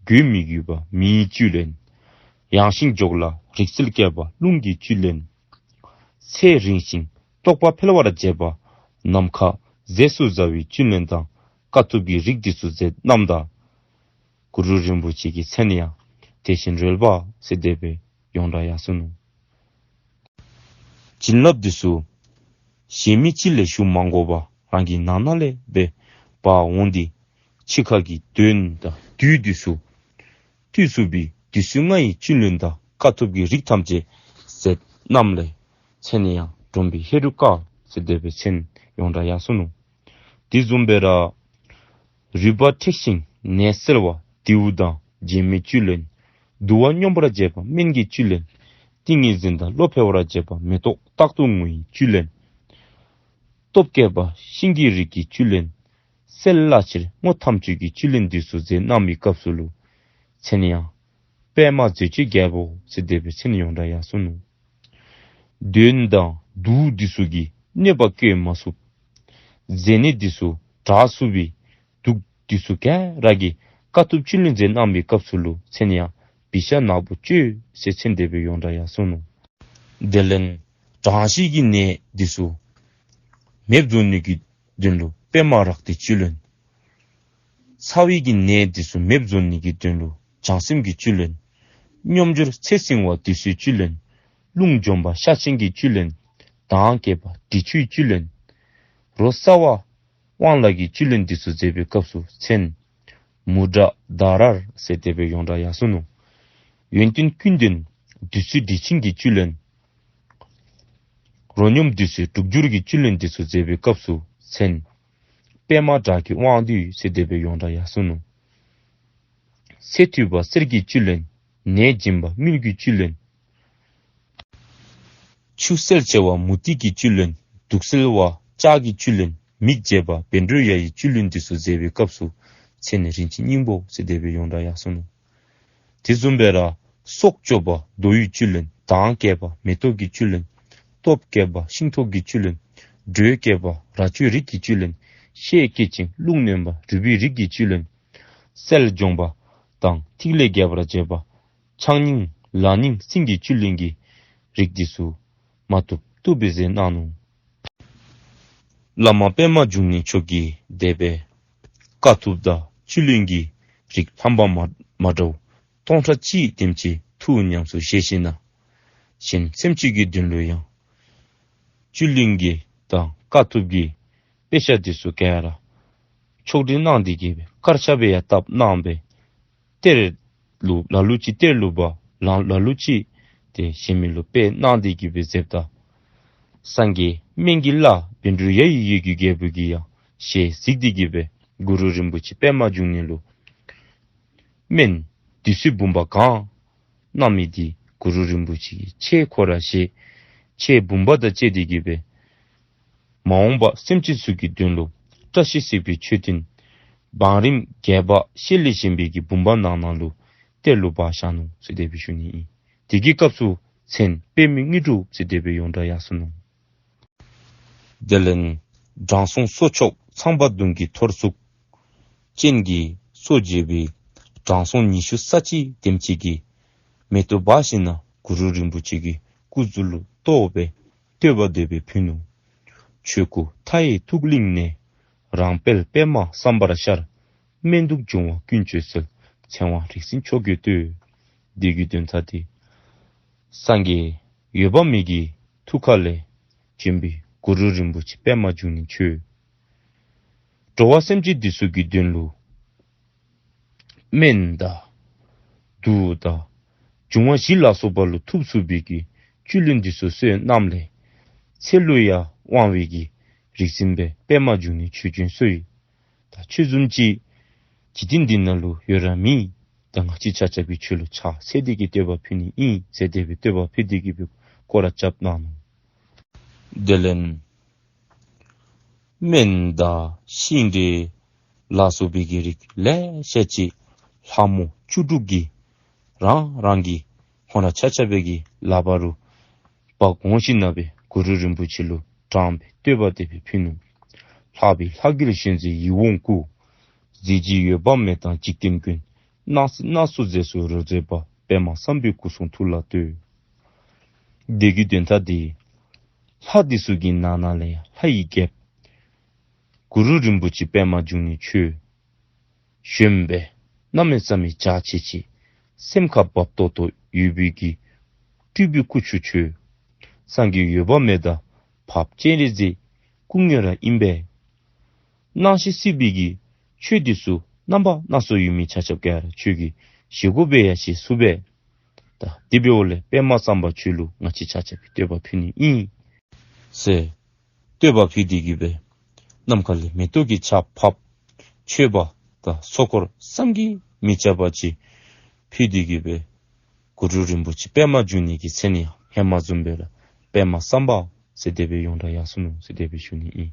རྒོད་མི་རྒུད་པ་མེའི་བཅུད་ལེན། ཡངས་ཤིང་མགྱོགས་ལ་ རིག་རྩལ་སྐྱེས་པ་རླུང་གི་བཅུད་ལེན། ཚེ་རིང་ཞིང་རྟོགས་པ་འཕེལ་བར་བྱེད་པ་ནམ་མཁའ་རྫས་སུ་བཟའ་བའི་བཅུད་ལེན་དང་དཀའ་ཐུབ་ཀྱི་རིགས་འདི་ཚུ་མཛད་རྣམས་དང་། གུ་རུ་རིན་པོ་ཆེ་གི་མཚན་ཡང་དེ་བཞིན་རོལ་པ་ཟེར་དེ་སྦེ་ཡོངས་གྲགས་ཡར་སོ་ནུག། བྱིན་རླབས་འདི་ཚུ་གཞན་མི་ཅིག་ལས་ཞུ་མ་དགོ་པར་རང་གི་ནང་ན་ལས་སྦེ་འབག་འོང་སྟེ་འཆི་ཁ་གི་གདོན་དང་བདུད་འདི་ཚུ་བཏུལ་ཚུགས་པའི་བདུད་རྩི་ལྔ་ཡི་བཅུད་ལེན་དང་དཀའ་ཐུབ་ཀྱི་རིགས་ཐམས་ཅད་མཛད་རྣམས་ལས་མཚན་ཡང་སྒྲོམ་བུའི་ཧེ་རུ་ཀ་ཟེར་དེ་སྦེ་མཚན་ཡོངས་གྲགས་ཡར་སོ་ནུག། དེ་བཟུམ་སྦེ་ར་རུས་པ་མཁྲེགས་ཤིང་ནད་སེལ་བ་རྡེའུ་དང་བྱེ་མའི་བཅུད་ལེན། དུ་བ་སྙོམས་པར་བྱེད་པ་སྨན་གྱི་བཅུད་ལེན། ཏིང་ངེ་འཛིན་དང་བློ་འཕེལ་བར་བྱེད་པ་མེ་ཏོག་རྟག་ཏུ་ངུའི་བཅུད་ལེན། སྟོབས་བསྐྱེད་པ་ཤིང་གི་རིགས་ཀྱི་བཅུད་ལེན། སེལ་བླ་ཕྱིར་སྔོ་ཐམས་ཅད་ཀྱི་བཅུད་ལེན་འདི་ཚུ་མཛད་གནང་བའི་སྐབས་སུ་ལུ་མཚན་ཡང་པདྨ་མཛོད་ཀྱི་རྒྱལ་པོ་ཟེར་དེ་སྦེ་མཚན་ཡོངས་གྲགས་ཡར་སོ་ནུག། གདོན་དང་དུག་འདི་ཚུ་གིས་གནོད་པ་བཀལ་མ་ཚུགས། མཛེ་ནད་འདི་ཚུ་དྲག་ཚུགས་པའི་དུག་འདི་ཚུ་ག་ར་གི་དཀའ་ཐུབ་བཅུད་ལེན་མཛད་གནང་བའི་སྐབས་སུ་ལུ་མཚན་ཡང་བི་ཤ་ནག་པོ་གཅོད་ཟེར་མཚན་དེ་སྦེ་ཡོངས་གྲགས་ཡར་སོ་ནུག། དེ་ལས་གྲང་ཞིང་གི་ནད་འདི་ཚུ་མེདཔ་བཟོ་ནི་གི་དོན་ལུ་པདྨ་རཀྟའི་བཅུད་ལེན། ཚ་བའི་གི་ནད་འདི་ཚུ་མེདཔ་བཟོ་ནི་གི་དོན་ལུ་བྱང་སེམས་ཀྱི་བཅུད་ལེན། སྙོམས་འཇུག་ཚེ་བསྲིང་བ་འདི་ཚུའི་བཅུད་ལེན། རླུང་འཇོམས་པ་ཤ་ཆེན་གྱི་བཅུད་ལེན། མདངས་སྐྱེད་པ་དྲི་ཆུའི་བཅུད་ལེན། རོ་སྲ་བ་དབང་ལྷ་གི་བཅུད་ལེན་འདི་ཚུ་མཛད་པའི་སྐབས་སུ་མཚན་མུ་ཌ་དྷ་རར་ཟེར་དེ་སྦེ་ཡོངས་གྲགས་ཡར་སོ་ནུག། ཡོན་ཏན་ཀུན་ལྡན་བདུད་རྩི་དྲི་ཆེན་གྱི་བཅུད་ལེན། རོ་སྙོམས་བདུད་རྩི་དྲུག་འགྱུར་གྱི་བཅུད་ལེན་འདི་ཚུ་མཛད་པའི་སྐབས་སུ་མཚན་པདྨ་བཛྲ་གི་དབང་བསྡུས་ཟེར་དེ་སྦེ་ཡོངས་གྲགས་ཡར་སོ་ནུག། ཚེ་ཐུབ་པ་གསེར་གྱི་བཅུད་ལེན། ནད་འབྱིན་པ་དངུལ་གྱི་བཅུད་ལེན། ཆུ་སེལ་བྱེད་པ་མུ་ཏིག་གི་བཅུད་ལེན། དུག་སེལ་བ་ལྕགས་ཀྱི་བཅུད་ལེན། མིག་འབྱེད་པ་བཻ་ཌཱུརྱ་ཡི་བཅུད་ལེན་འདི་ཚུ་མཛད་པའི་སྐབས་སུ་མཚན་རིན་ཆེན་སྙིང་པོ་ཟེར་དེ་སྦེ་ཡོངས་གྲགས་ཡར་སོ་ནུག། དེ་བཟུམ་སྦེ་ར་སྲོག་སྐྱོབ་པ་རྡོ་ཡི་བཅུད་ལེན། མདངས་སྐྱེད་པ་མེ་ཏོག་གི་བཅུད་ལེན། སྟོབས་བསྐྱེད་པ་ཤིང་ཐོག་གི་བཅུད་ལེན། དྲོད་སྐྱེད་པ་ར་ཅོའི་རིགས་ཀྱི་བཅུད་ལེན། ཤེད་བསྐྱེད་ཅིང་རླུང་ནོན་པ་རུས་པའི་རིགས་ཀྱི་བཅུད་ལེན། སེལ་སྦྱོང་བ་དང་ཐིག་ལེ་རྒྱས་པར་བྱེད་པ་ཆང་སྙིང་ལ་སྙིང་སྲིན་གྱི་བཅུད་ལེན་གྱི་རིགས་འདི་ཚུ་མ་བཏུབ་བཏུབ་སྦེ་མཛད་གནང་ནུག། བླ་མ་པདྨ་འབྱུང་གནས་མཆོག་གིས་དེ་སྦེ་དཀའ་ཐུབ་དང་བཅུད་ལེན་གྱི་རིགས་རྣམ་པ་མ་མ་འདྲཝ་སྟོང་ཕྲག་གཅིག་དེམ་ཅིག་ཐུགས་ཉམས་སུ་བཞེས་ཞིནམ་ན་གཞན་སེམས་ཅན་གྱི་དོན་ལུ་ཡང་བཅུད་ལེན་གྱི་དང་དཀའ་ཐུབ་ཀྱི་དཔེ་ཆ་འདི་ཚུ་ག་ར་ཕྱོགས་སྒྲིག་གནང་སྟེ་གི་སྦེ་དཀར་ཆག་སྦེ་ཡང་བཏབ་གནང་སྦེ་གཏེར་ལུ་ལ་ལུ་ཅིག་གཏེར་ལུ་སྦ་ལ་ལ་ལུ་ཅིག་ཏེ་གཞན་མི་ལུ་སྤེལ་གནང་སྟེ་གི་སྦེ་མཛདཔ་ད་སངས་རྒྱས་སྨན་གྱི་བླ་བཻ་ཌཱུརྱ་ཡི་འོད་ཀྱི་རྒྱལ་པོ་གིས་ཡང་ཞལ་གཟིགས་ཏེ་གི་སྦེ་གུ་རུ་རིན་པོ་ཆེ་པདྨ་འབྱུང་གནས་ལུ་སྨན་བདུད་རྩི་བུམ་པ་གང་གནང་མི་འདི་གུ་རུ་རིན་པོ་ཆེ་གི་ཆས་ཁོ་ར་བཞེས། ཆས་བུམ་པ་དང་བཅས་ཏེ་གི་སྦེ་མ་འོངས་པ་སེམས་ཅན་ཚུ་གི་དོན་ལུ་བཀྲ་ཤིས་གཟིགས་པའི་མཆོད་རྟེན་བང་རིམ་བརྒྱད་པ་ཤེལ་ལས་བཞེངས་པའི་གི་བུམ་པ་ནང་ན་ལུ་གཏེར་ལུ་སྦ་བཞག་ནུག་ཟེར་དེ་སྦེ་ཞུ་ནི་ཨིན། དེ་གི་སྐབས་སུ་མཚན་པདྨའི་དངོས་གྲུབ་ཟེར་དེ་སྦེ་ཡོངས་གྲགས་ཡར་སོ་ནུག། དེ་ལས་དྲང་སྲོང་སྲོག་ཆགས་ཚངས་པ་མདུང་གི་ཐོར་ཚུགས་ཅན་གྱིས་གཙོ་བྱས་པའི་དྲང་སྲོང་ཉི་ཤུ་རྩ་གཅིག་དེམ་ཅིག་གིས་མེ་ཏོག་སྦ་ཞིནམ་ན་གུ་རུ་རིན་པོ་ཆེ་གི་སྐུ་གཟུགས་ལུ་གཏོར་སྦེ་བསྟོད་པ་དེ་སྦེ་ཕུལ་ནུག། ཆོས་སྐུ་མཐའ་ཡས་ཐུགས་གླིང་ནས། རང་དཔལ་པདྨ་བསམ་པར་ཤར། སྨན་དུག་འབྱུང་བ་ཀུན་བཅོས་སེལ། ཚེ་དབང་རིག་འཛིན་མཆོག་གིས་བསྟོད། འདི་གི་དོན་དག་འདི་སངས་རྒྱས་འོད་དཔག་མེད་ཀྱི་ཐུགས་ཀ་ལས་བྱོན་པའི་གུ་རུ་རིན་པོ་ཆེ་པདྨ་འབྱུང་གནས་མཆོག་འགྲོ་བ་སེམས་ཅན་འདི་ཚུ་གི་དོན་ལུ་སྨན་དང་དུག་དང་འབྱུང་བ་བཞི་ལ་སོགས་པ་ལུ་ཐུབ་ཚུགས་པའི་གི་བཅུད་ལེན་འདི་ཚུ་གསོལ་གནངམ་ལས་ཚེ་ལུ་ཡང་དབང་བའི་གི་རིག་འཛིན་སྦེ་པདྨ་འབྱུང་གནས་མཆོག་བྱོན་སོ་ཡི། ད་ཁྱོད་བཟུམ་ཅིག་འཇིག་རྟེན་འདི་ནང་ལུ་ཡོད་ར་མེད། ད་ང་བཅས་ཆ་ཁྱབ་ཀྱིས་ཁྱོད་ལུ་ཕྱག་འཚལ་ཏེ་གི་བསྟོད་པ་ཕུལ་ནི་ཨིན་ཟེར་དེ་སྦེ་བསྟོད་པ་ཕུལ་ཏེ་གི་སྦེ་སྐོར་ར་རྐྱབ་གནང་ནུག། དེ་ལས་སྨན་དང་ཤིང་འབྲས་ལ་སོགས་པའི་གི་རིགས་ལེ་ཤ་ཅིག་ལྷ་མོ་བཅུ་དྲུག་གིས་རང་རང་གི་ཁོང་ར་ཆ་ཁྱབ་སྦེ་གི་ལག་པ་རུ་འབག་འོང་ཞིནམ་ན་སྦེ་གུ་རུ་རིན་པོ་ཆེ་ལུ་དྲངས་སྦེ་བསྟོད་པ་དེ་སྦེ་ཕུལ་ནུག། ལྷག་པའི་ལྷ་སྐལ་གཞོན་ནུའི་ཡིད་འོང་སྐུ། གཟི་བརྗིད་འོད་དཔག་མེད་དང་འཇིག་རྟེན་ཀུན། སྣང་སྲིད་སྣ་ཚོགས་རྫས་སུ་རོལ་མཛད་པ། པདྨ་སམ་བྷའི་སྐུ་གསུང་ཐུགས་ལ་བསྟོད། དེ་གི་དོན་དག་འདི་ལྷ་འདི་ཚུ་གི་ནང་ན་ལས་ཡང་ལྷ་ཡི་རྒྱལཔོ་གུ་རུ་རིན་པོ་ཆེ་པདྨ་འབྱུང་གནས་ཁྱོད་བཞོནམ་སྦེ་གནམ་མེད་ས་མེད་འཇའ་ཆི་ཆི་སེམས་ཁར་བབ་ཏོག་ཏོ་ཡོད་པའི་གི་སྤྲུལ་པའི་སྐུ་ཆུ་ཁྱོད་སངས་རྒྱས་འོད་དཔག་མེད་དང་འཕགས་པ་སྤྱན་རས་གཟིགས་སྐུ་དངོས་ར་ཨིན་པས། སྣང་ཞིང་སྲིད་པའི་གི་ཆོས་འདི་ཚུ་རྣམ་པ་སྣ་ཚོགས་ཡོད་མི་ཆ་ཁྱབ་ག་ར་ཁྱོད་ཀྱིས་ཞི་སྒོ་སྦེ་ཡང་ཞི་ཚུགས་པས། ད་དེ་འབདཝ་ལས་པདྨ་སམ་བྷ་ཁྱོད་ལུ་ང་བཅས་ཆ་ཁྱབ་ཀྱིས་བསྟོད་པ་ཕུལ་ནི་ཨིན་ཟེར་བསྟོད་པ་ཕུལ་ཏེ་གི་སྦེ་ནམ་མཁའ་ལས་མེ་ཏོག་གི་ཆརཔ་ཕབ། མཆོད་པ་དང་ཚོགས་འཁོར་བསམ་གྱིས་མི་ཁྱབ་པ་ཅིག་ཕུལ་ཏེ་གི་སྦེ་གུ་རུ་རིན་པོ་ཆེ་པདྨ་འབྱུང་གནས་ཀྱི་མཚན་ཡང་ཧེ་མ་བཟུམ་སྦེ་ར་པདྨ་སམ་བྷ་ཟེར་དེ་སྦེ་ཡོངས་གྲགས་ཡར་སོ་ནུག་ཟེར་དེ་སྦེ་ཞུ་ནི་ཨིན།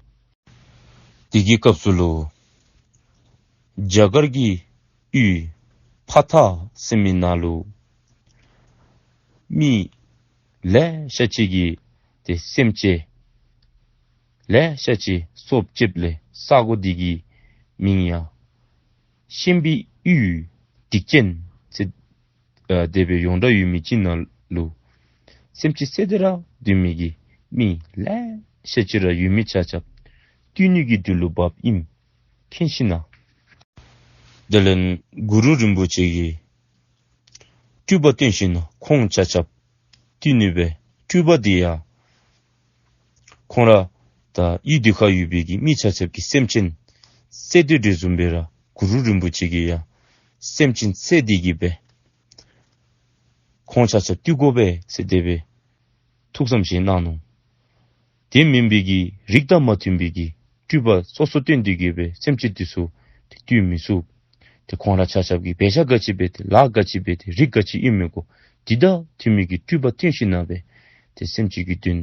དེ་གི་སྐབས་སུ་ལུ་རྒྱ་གར་གྱི་ཡུལ་ཕ་ཐག་ཟེར་མི་ནང་ལུ་མི་ལེ་ཤ་ཅིག་གིས་ཏེ་སེམས་ཅན་ལེ་ཤ་ཅིག་སོ་བརྒྱབ་ལས་ས་གོ་འདི་གི་མིང་ཡང་ཤན་པའི་ཡུལ་སྡིག་ཅན་ཟེར་ཨ་དེ་སྦེ་ཡོངས་གྲགས་ཡོད་མི་ཅིག་ནང་ལུ་སེམས་ཅན་བསད་དེ་ར་སྡོད་མི་གི་མི་ལེ་ཤ་ཅིག་ར་ཡོད་མི་ཆ་ཁྱབ་བཏུལ་ནི་གི་དོན་ལུ་འབགཔ་ཨིནམ་མཁྱེན་ཞིན་ན། དེ་ལས་གུ་རུ་རིན་པོ་ཆེ་གིས་སྤྲུལ་པ་སྟོན་ཞིན་ན་ཁོང་ཆ་ཁྱབ་བཏུལ་ནི་སྦེ་སྤྲུལ་པ་འདི་ཡང་ཁོང་ར་ད་ཡུལ་འདི་ཁར་ཡོད་པའི་གི་མི་ཆ་ཁྱབ་ཀྱི་སེམས་ཅན་བསད་དེ་འདྲེ་བཟུམ་སྦེ་ར་གུ་རུ་རིན་པོ་ཆེ་གིས་ཡང་སེམས་ཅན་བསད་དེ་གི་སྦེ་ཁོང་ཆ་ཁྱབ་བཏུལ་དགོ་པས་ཟེར་དེ་སྦེ་ཐུགས་བསམ་བཞེས་གནང་ནུག། དེ་མེན་པའི་གི་རིགས་དང་མ་མཐུན་པའི་གི་སྤྲུལ་པ་སོ་སོ་སྟོན་ཏེ་གི་སྦེ་སེམས་ཅན་འདི་ཚུ་ཏེ་བཏུལ་མི་ཚུགས། ཏེ་ཁོང་ར་ཆ་ཁྱབ་ཀྱི་དཔེ་ཆ་ག་ཅི་སྦེ་ཏེ་ལཱ་ག་ཅི་སྦེ་ཏེ་རིགས་ག་ཅི་ཨིན་མི་གོ། དེ་དང་མཐུན་མི་གི་སྤྲུལ་པ་སྟོན་ཞིན་ན་སྦེ་ཏེ་སེམས་ཅན་གྱི་དོན་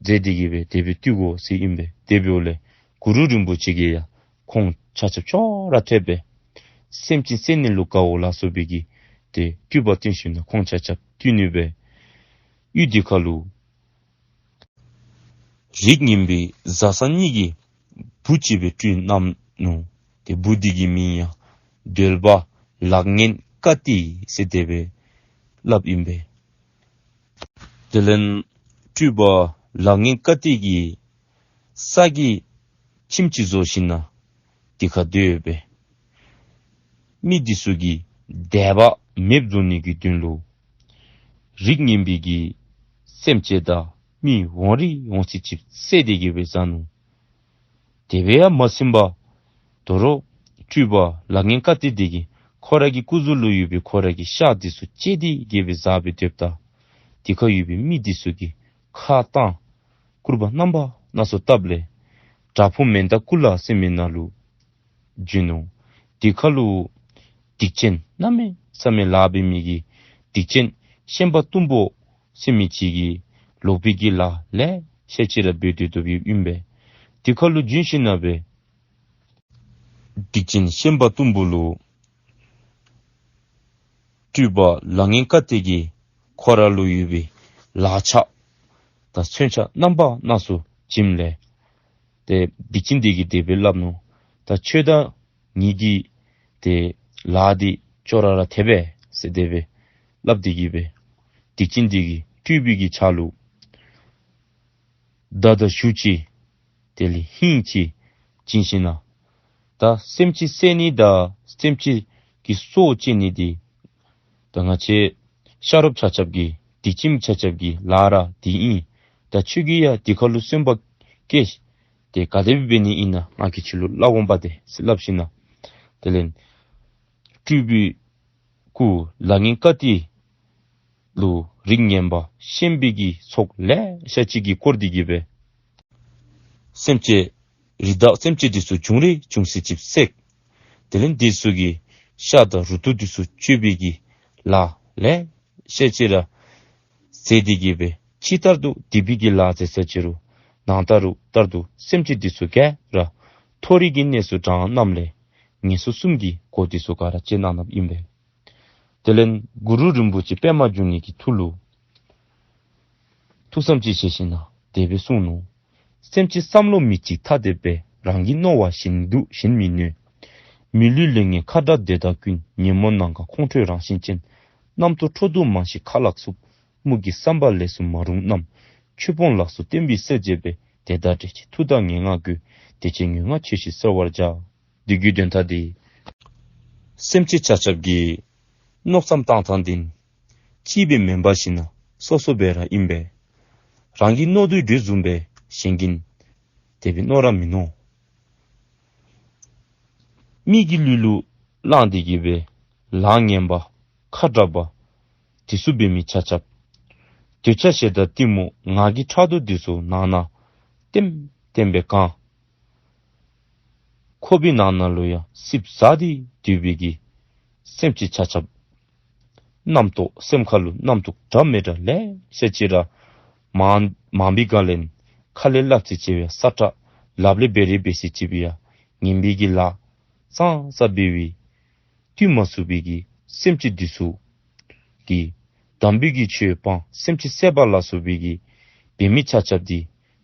མཛད་དེ་གི་སྦེ་དེ་སྦེ་བཏུལ་དགོ་ཟེར་ཨིན་པས། དེ་འབདཝ་ལས་གུ་རུ་རིན་པོ་ཆེ་གིས་ཡང་ཁོང་ཆ་ཁྱབ་ཅོག་ར་འཐདཔ་སྦེ་སེམས་ཅན་བསད་ནི་ལུ་དགའ་བ་ལ་སོགས་པའི་གི་ཏེ་སྤྲུལ་པ་སྟོན་ཞིན་ན་ཁོང་ཆ་ཁྱབ་བཏུལ་ནི་སྦེ་ཡུལ་འདི་ཁར་ལུ་རིགས་ངན་པའི་བཟའ་ཚང་གཉིས་ཀྱི་བུ་ཅིག་སྦེ་སྤྲུལ་གནང་ནུག། ཏེ་བུ་འདི་གི་མིང་ཡང་འདོད་པ་ལག་ངན་ཀ་ཏི་ཟེར་དེ་སྦེ་སླབ་ཨིན་པས། དེ་ལས་སྤྲུལ་པ་ལག་ངན་ཀ་ཏི་གིས་ས་གི་ཁྱིམ་ཅིག་བཟོ་ཞིན་ན་དེ་ཁར་སྡོད་སྦེ་མི་འདི་ཚུ་གི་དད་པ་མེདཔ་བཟོ་ནི་གི་དོན་ལུ་རིགས་ངན་པའི་གི་སེམས་ཅན་དང་མི་འོང་རིགས་འོང་ཚད་ཅིག་བསད་དེ་གི་སྦེ་བཟའ་ནུག། དེ་སྦེ་ཡང་མ་ཚིམ་པར་དོ་རུང་སྤྲུལ་པ་ལག་ངན་ཀ་ཏི་འདི་གིས་ཁོ་ར་གི་སྐུ་གཟུགས་ལུ་ཡོད་པའི་ཁོ་ར་གི་ཤ་འདི་ཚུ་བཅད་དེ་གི་སྦེ་བཟའ་སྦེ་སྡོདཔ་ད་དེ་ཁར་ཡོད་པའི་མི་འདི་ཚུ་གིས་ཁ་བཏང་སྐུར་པ་རྣམ་པ་སྣ་ཚོགས་བཏབ་ལས་བྲག་ཕུག་མནྡ་ཀུ་ལ་ཟེར་མི་ནང་ལུ་བྱོན་ནུག། དེ་ཁར་ལུ་སྡིག་ཅན་གནམ་མེད་ས་མེད་ལཱ་འབད་མི་གི་སྡིག་ཅན་ཤན་པ་གཏུམ་པོ་ཟེར་མི་ཅིག་གིས་ལོག་པའི་གི་ལཱ་ལེ་ཤ་ཅིག་ར་འབད་དེ་སྡོད་པའི་ཨིན་པས། དེ་ཁར་ལུ་བྱོན་ཞིན་ན་སྦེ་སྡིག་ཅན་ཤན་པ་གཏུམ་པོ་ལུ་སྤྲུལ་པ་ལག་ངན་ཀ་ཏི་གིས་ཁོ་ར་ལུ་ཡོད་པའི་ལག་ཆ་དང་མཚོན་ཆ་རྣམ་པ་སྣ་ཚོགས་བྱིནམ་ལས་ཏེ་སྡིག་ཅན་འདི་གིས་དེ་སྦེ་སླབ་ནུག། ད་ཁྱོད་དང་ངེ་གི་ཏེ་ལཱ་འདི་ཅོག་ར་ར་འཐདཔ་ཟེར་དེ་སྦེ་སླབ་སྟེ་གི་སྦེ་སྡིག་ཅན་འདི་གིས་སྤྲུལ་པའི་གི་ཕྱག་ལུ་མདའ་དང་གཞུ་ཅིག་དེ་ལས་ཧིང་ཅིག་བྱིན་ཞིན་ན་ད་སེམས་ཅན་བསད་ནི་དང་སེམས་ཅན་གྱི་སྲོག་བཅད་ནི་འདི་ད་ང་བཅས་ཤ་རོགསཔ་ཆ་ཁྱབ་ཀྱི་སྡིག་ཅན་ཆ་ཁྱབ་ཀྱི་ལཱ་ར་འདི་ཨིན། ད་ཁྱོད་ཀྱིས་ཡང་འདི་ཁར་ལུ་སེམས་པ་བསྐྱེད་དེ་ག་དེ་སྦེ་འབད་ནི་ཨིན་ན་ང་གིས་ཁྱོད་ལུ་སླབ་འོང་པ་ཏེ་ཟེར་སླབ་ཞིན་ན་དེ་ལས་སྤྲུལ་པའི་སྐུ་ལག་ངན་ཀ་ཏི་ལུ་རིགས་ངན་པ་ཤན་པའི་གི་ཚོགས་ལེ་ཤ་ཅིག་གིས་བསྐོར་ཏེ་གི་སྦེ་སེམས་ཅན་རི་དྭགས་སེམས་ཅན་འདི་ཚུ་བྱུང་རིགས་བྱུང་ཚད་ཅིག་བསད། དེ་ལས་འདི་ཚུ་གི་ཤ་དང་རུ་ཏོ་འདི་ཚུ་གཅོད་པའི་གི་ལཱ་ལེ་ཤ་ཅིག་ར་མཛད་དེ་གི་སྦེ་ཕྱི་ལྟར་དུ་སྡིག་པའི་གི་ལཱ་མཛད་ས་ཅི་རུང་ནང་ལྟར་དུ་ལྟར་དུ་སེམས་ཅན་འདི་ཚུ་ག་ར་མཐོ་རིས་ཀྱི་གནས་སུ་དྲངས་གནངམ་ལས་ངན་སོང་གསུམ་གྱི་སྒོ་འདི་ཚུ་ག་ར་ཕྱེ་གནང་གནངམ་ཨིན་པས། དེ་ལས་གུ་རུ་རིན་པོ་ཆེ་པདྨ་འབྱུང་གནས་ཀྱི་ཐུགས་ལུ་ཐུགས་བསམ་ཅིག་བཞེས་ཞིན་ན་དེ་སྦེ་གསུངས་ནུག། སེམས་ཅན་བསམ་བློ་མི་གཅིག་ཐ་དད་པས། རང་གི་རྣོ་བ་གཞན་དུ་གཞན་མི་གནོད། མི་བསླུ་ལས་ངན་ཁ་དྲག་དེ་དག་ཀུན། ཉོན་མོངས་ནམ་མཁའ་ཁོང་ཁྲོའི་རང་བཞིན་ཅན། རྣམ་རྟོག་འཕྲོ་འདུ་མང་ཞིང་ཁ་ལག་འཚུབ། མུ་གེའི་བསམ་པ་ལས་སུ་མ་རུངས་རྣམས། ཆོས་སྤོང་ལགས་སོ་བསྟན་པའི་གསལ་བྱེད་པའི། དེ་དག་འདྲེན་ཅིང་མཐུ་དང་ངན་སྔགས་ཀུན། བདེ་ཆེན་མྱུར་མངའ་ཆོས་ཤིག་གསོལ་བར་བྱ། འདི་གི་དོན་དག་འདི་སེམས་ཅན་ཆ་ཁྱབ་ཀྱིས་མནོ་བསམ་བཏང་ཐངས་འདི་གཅིག་སྦེ་མེན་པར་ཞིན་ན་སོ་སོ་སྦེ་ར་ཨིན་པས། རང་གིས་མནོ་དོ་བཟུམ་སྦེ་གཞན་གྱིས་དེ་སྦེ་མནོ་ར་མི་མནོ། མི་གི་ལུས་ལུ་བླངས་ཏེ་གི་སྦེ་ལཱ་ངན་པ་ཁ་དྲག་པ་དེ་ཚུ་འབད་མི་ཆ་ཁྱབ། འདོད་ཆགས་ཞེ་སྡང་གཏི་མུག་ང་རྒྱལ་ཕྲག་དོག་དེ་ཚུ་ནང་ན་ལྟེམ་ལྟེམ་སྦེ་གང་། ཁོག་པའི་ནང་ན་ལུ་ཡང་སིབ་ཟ་སྟེ་སྡོད་པའི་གི་སེམས་ཅན་ཆ་ཁྱབ། རྣམ་རྟོག་སེམས་ཁ་ལུ་རྣམ་རྟོག་འདྲ་མི་འདྲ་ལེ་ཤ་ཅིག་ར་མང་མང་པའི་སྒང་ལས་ཁ་ལས་སླབ་ཚིག་ཅིག་སྦེ་ས་ཁྲ་ལགཔ་ལས་འབད་རེ་འབད་ཚིག་ཅིག་སྦེ་ཡང་ངན་པའི་གི་ལཱ་ཙང་ཙ་འབད་བའི་བཏུལ་མ་ཚུགས་པའི་གི་སེམས་ཅན་འདི་ཚུ་གི་དམ་པའི་གི་ཆོས་སྤང་སེམས་ཅན་བསད་པ་ལ་སོགས་པའི་གི་འབད་མི་ཆ་ཁྱབ་འདི་